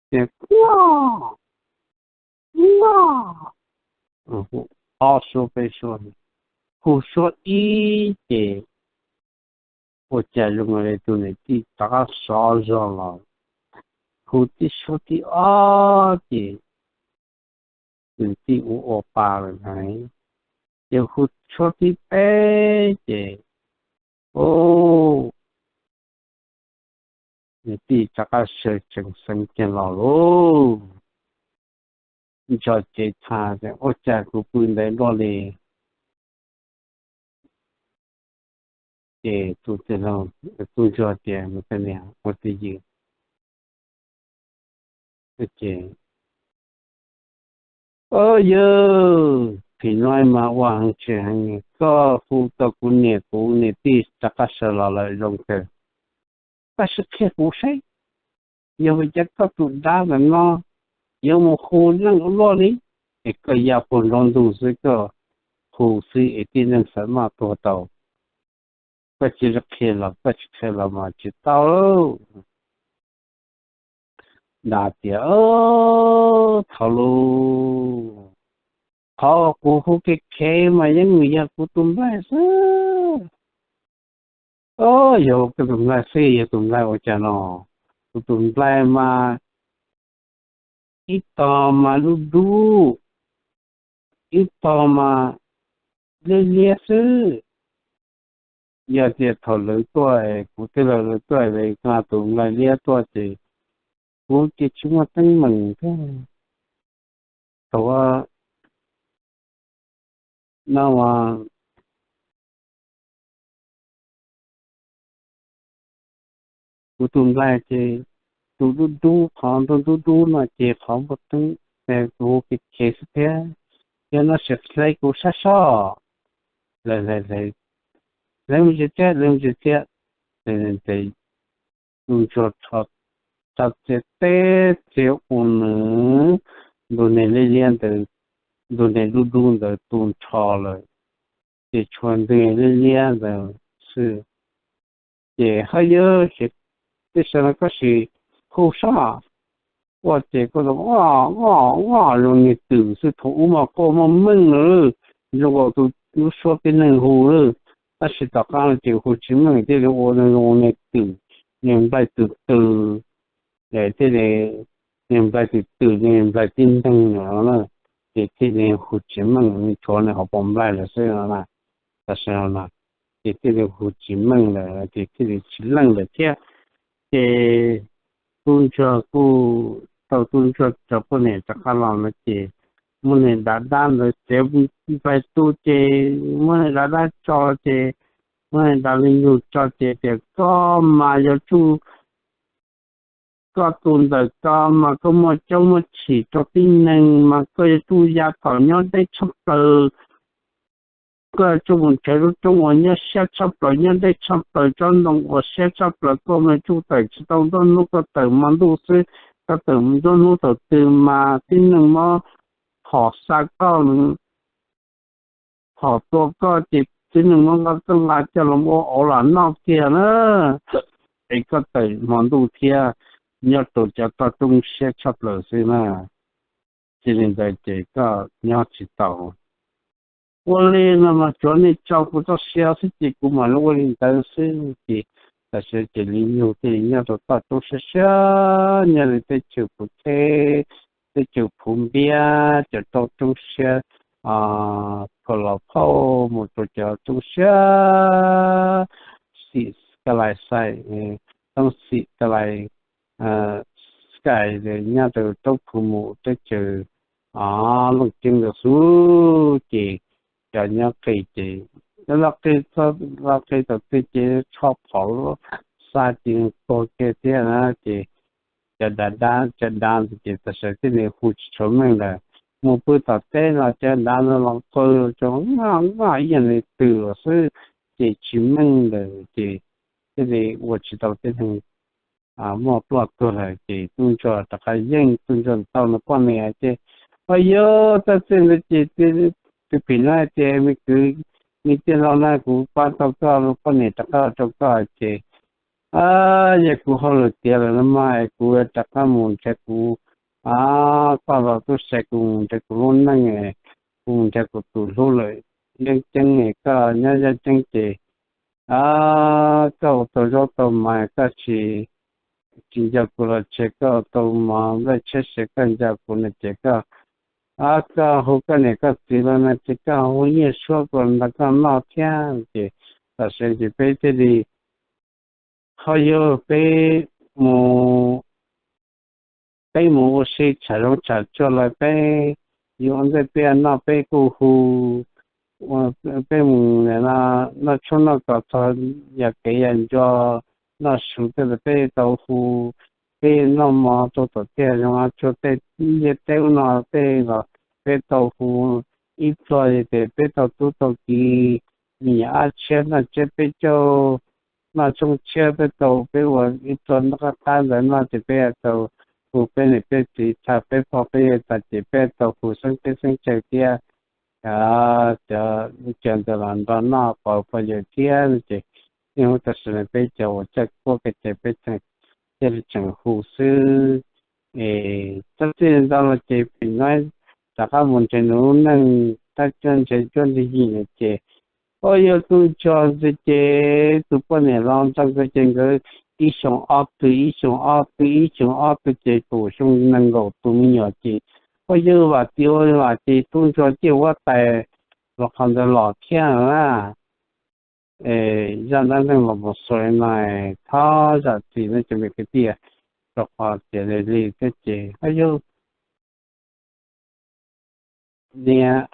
Ces, Quaj, quaj, ob suab peb suab, hu suab ib ces ua cas zoo li tus niam tij rov qab sov zog los. hu tib suab thib ob ces nws tij ua ua pa lawm hais, ces hu suab thib peb ces, o, nws tij rov qab sawv tsees xeev kiag los lauj. Ntso cev tha tias, ua cas kuv pw ntev luaj li? Ces tus tij laug, tub ntsuag tias, mus tej niam ua twj ywm. Ces, o, yawg, phim no mas ua heev tsis heev, koj hu tau kuv niam kuv niam tij rov qab sawv los lawm zoo kawg. Koj sim qhia kuv saib, yog vim cas koj tus dab ntawm no yuav mus hu leej ua luaj li, es koj ya puag nraum ntug xwb koj hu xwb es tib neeg xav maj tuag tau. Koj tsis qhia los koj tsis qhia los mas tsis tau lauj. Nrad tias, thaum lus, qhov kuv hu kev khev mas yeej yog kuv tus nplaig xwb. O, yog kuv tus nplaig xwb, yog tus nplaig ua cas no? Kuv tus nplaig mas ib tog mas dub dub, ib tog mas liab liab xwb. Yog tias thaum lawv tuaj, kuv tij laug lawv tuaj, lawv nqa tus nplaig liab tuaj ces kuv ces tsis muaj teeb meem thiab. Thaum no kuv tus nplaig ces tus dub dub, qhov ntuj dub dub no ces qhov npua teeb, ces kuv hu kev khev xwb thiab. Yog no sim hle kuv saib soj. Lawv hle hle, lawv mus tsis tiag, lawv mus tsis tiag. Ces tus ntsuag rho txhais txiav teb txiav ua nws, ntu niag liab liab ntawd, ntu niag dub dub ntawd tu nrho lawm, ces tshuav ntu niag liab liab ntawd xwb. Ces, hawb, yawg, tej sab no koj sim hu soj, ua ces koj ua zoo niag twm xwb, thaum ub mas koj muaj meej lawm, zoo nkaus tus lub suab tib neeg hu lawm, tab sis tom qab no ces hu tsis meej, thiaj li ua zoo niag twm, niag nplaig twm twm, thiaj li, niag nplaig twm twm, niag nplaig tib neeg no na, ces thiaj li hu tsis meej, nws tshuav nws hauv paus nplaig lawm xwb no na. Tam sim no ces thiaj li hu tsis meej lawm, ces thiaj li tsis leej lawm thiab. Ces tub ntsuag kuj tau tub ntsuag cov poj niam rov qab los no ces muab niag dav dab ntawd txiav nplaig tu ces muab niag dav dab tso ces muab niag dav li nyug tso ces tias koj mas yuav tsuj koj tus ntawm ko mas koj muaj caub muaj chim rau tib neeg mas koj yuav tsuj ya tom nyob deb tshaj plaws. Koj yuav tsuj mus nrhiav lub roob uas nyob siab tshaj plaws nyob deb tshaj plaws, tsob ntoo uas siab tshaj plaws, koj mas tsuj tawm tsis tau nruab hnub, koj tawm hmo ntuj xwb, koj tawm nruab hnub thaum twg mas tib neeg muab phom xa koj, phom tua koj ces tib neeg muab nqa koj nqa coj los ua auv lam noj kiag na. Es koj tawm hmo ntuj thiab nyob rau cov toj roob siab tshaj plaws xwb na. Cia li ntawd ces koj nyob tsis tau. Ua li no mas tsuav nej tso kuv txoj sia xwb ces kuv mam li ua li ntawd xwb ces tam sim no ces li nyug thiaj li nyob rau toj roob siab siab, nyob li teb chaws Phuv Tsheb, teb chaws Phuv Npiab, cov toj roob siab, phom los phauj mus rau cov roob siab, xim Kalais Xais, roob xim Kalais Skai, nyob rau roob Phuv Mus teb chaws Looj Ceeb ntawd xwb ces cov nyob qis ces, loj qis, loj qis thaum twg ces tsho phom xa ces tuag kiag thiab na ces cov dav dab, cov dav ntawd ces tam sim no thiaj li hu tsis tshua meej lawm. Mus pw tom teb los cov dav no los qw rau ngaj ngaj ib yam li twm los xwb ces tsis meej lawm ces thiaj li ua tsis tau tib neeg muaj ploj tuag lawm ces tub ntsuag rov qab yeej tub ntsuag tau nws poj niam ces, o yog txoj txij ntawd ces tus phim no hais tias me kwv, me tij laug na, kuv pab tau koj poj niam rov qab rau koj ces, yog kuv hauj lwm tiav lawm no mas kuv rov qab mus nrhiav kuv, koj los tub se kuv mus nrhiav kuv lub neej, kuv mus nrhiav kuv tus hlub lawm. Yeej ceeb, koj nyob yeej ceeb ces koj ua tau zaub tau maiv, koj tsis tsis nco kuv los tseg, koj tau mov nplaj tsheb se koj nco kuv no ces koj, koj hu koj niam koj txiv los no ces koj hu nyiaj suab kuv los nrog koj noj thiab. Ces tam sim ces peb thiaj li, ho yog peb mus, peb mus ua si tsham zoov tsham tsuag los peb yuav ua ntej peb noj peb kuj hu, peb mus noj tshoob noj kos txog yog kev yog ncua noj su tej los peb tau hu, peb noj mov tau tom tiag zoo tsuag tej liaj teb ub no tej los peb tau hu, ib txog ces peb tau tub tau ki, me nyuam ab tshiab noj tsiab peb caug, noj tshoob tshiab peb tau, peb ua ib txog noj qab qab ntawd noj ces peb tau hu peb niam peb txiv tag peb pog peb yawg tag ces peb tau hu xeeb teb xeeb chaw thiab. Cov, cov ntawd los nrog noj pov pog yawg thiab no ces niaj hnub tam sim no peb cov uas coj kuab ka ces peb thiaj li tseem hu xwb. Es txog txij ntawd los ces pem no rov qab mus nrhiav nws lub neej tab cuab nrhiav cuab ntxiv yim no ces, ua yog tub ntsuag ntxiv ces tus poj niam los ntxeev nkawd ces nkawd ib xyoos ob tug ib xyoos ob tug ib xyoos ob tug ces kaum xyoo nees nkaum tus me nyuam ces ua yog vam tias ua vam ces tub ntsuag ciaj huab tais los qhov ntawd los thiab na. Zaj dab neeg los mus xaus li no, thov zam txim no cov me kwv tij, rau qhov tias li li thiab ces ua yog niam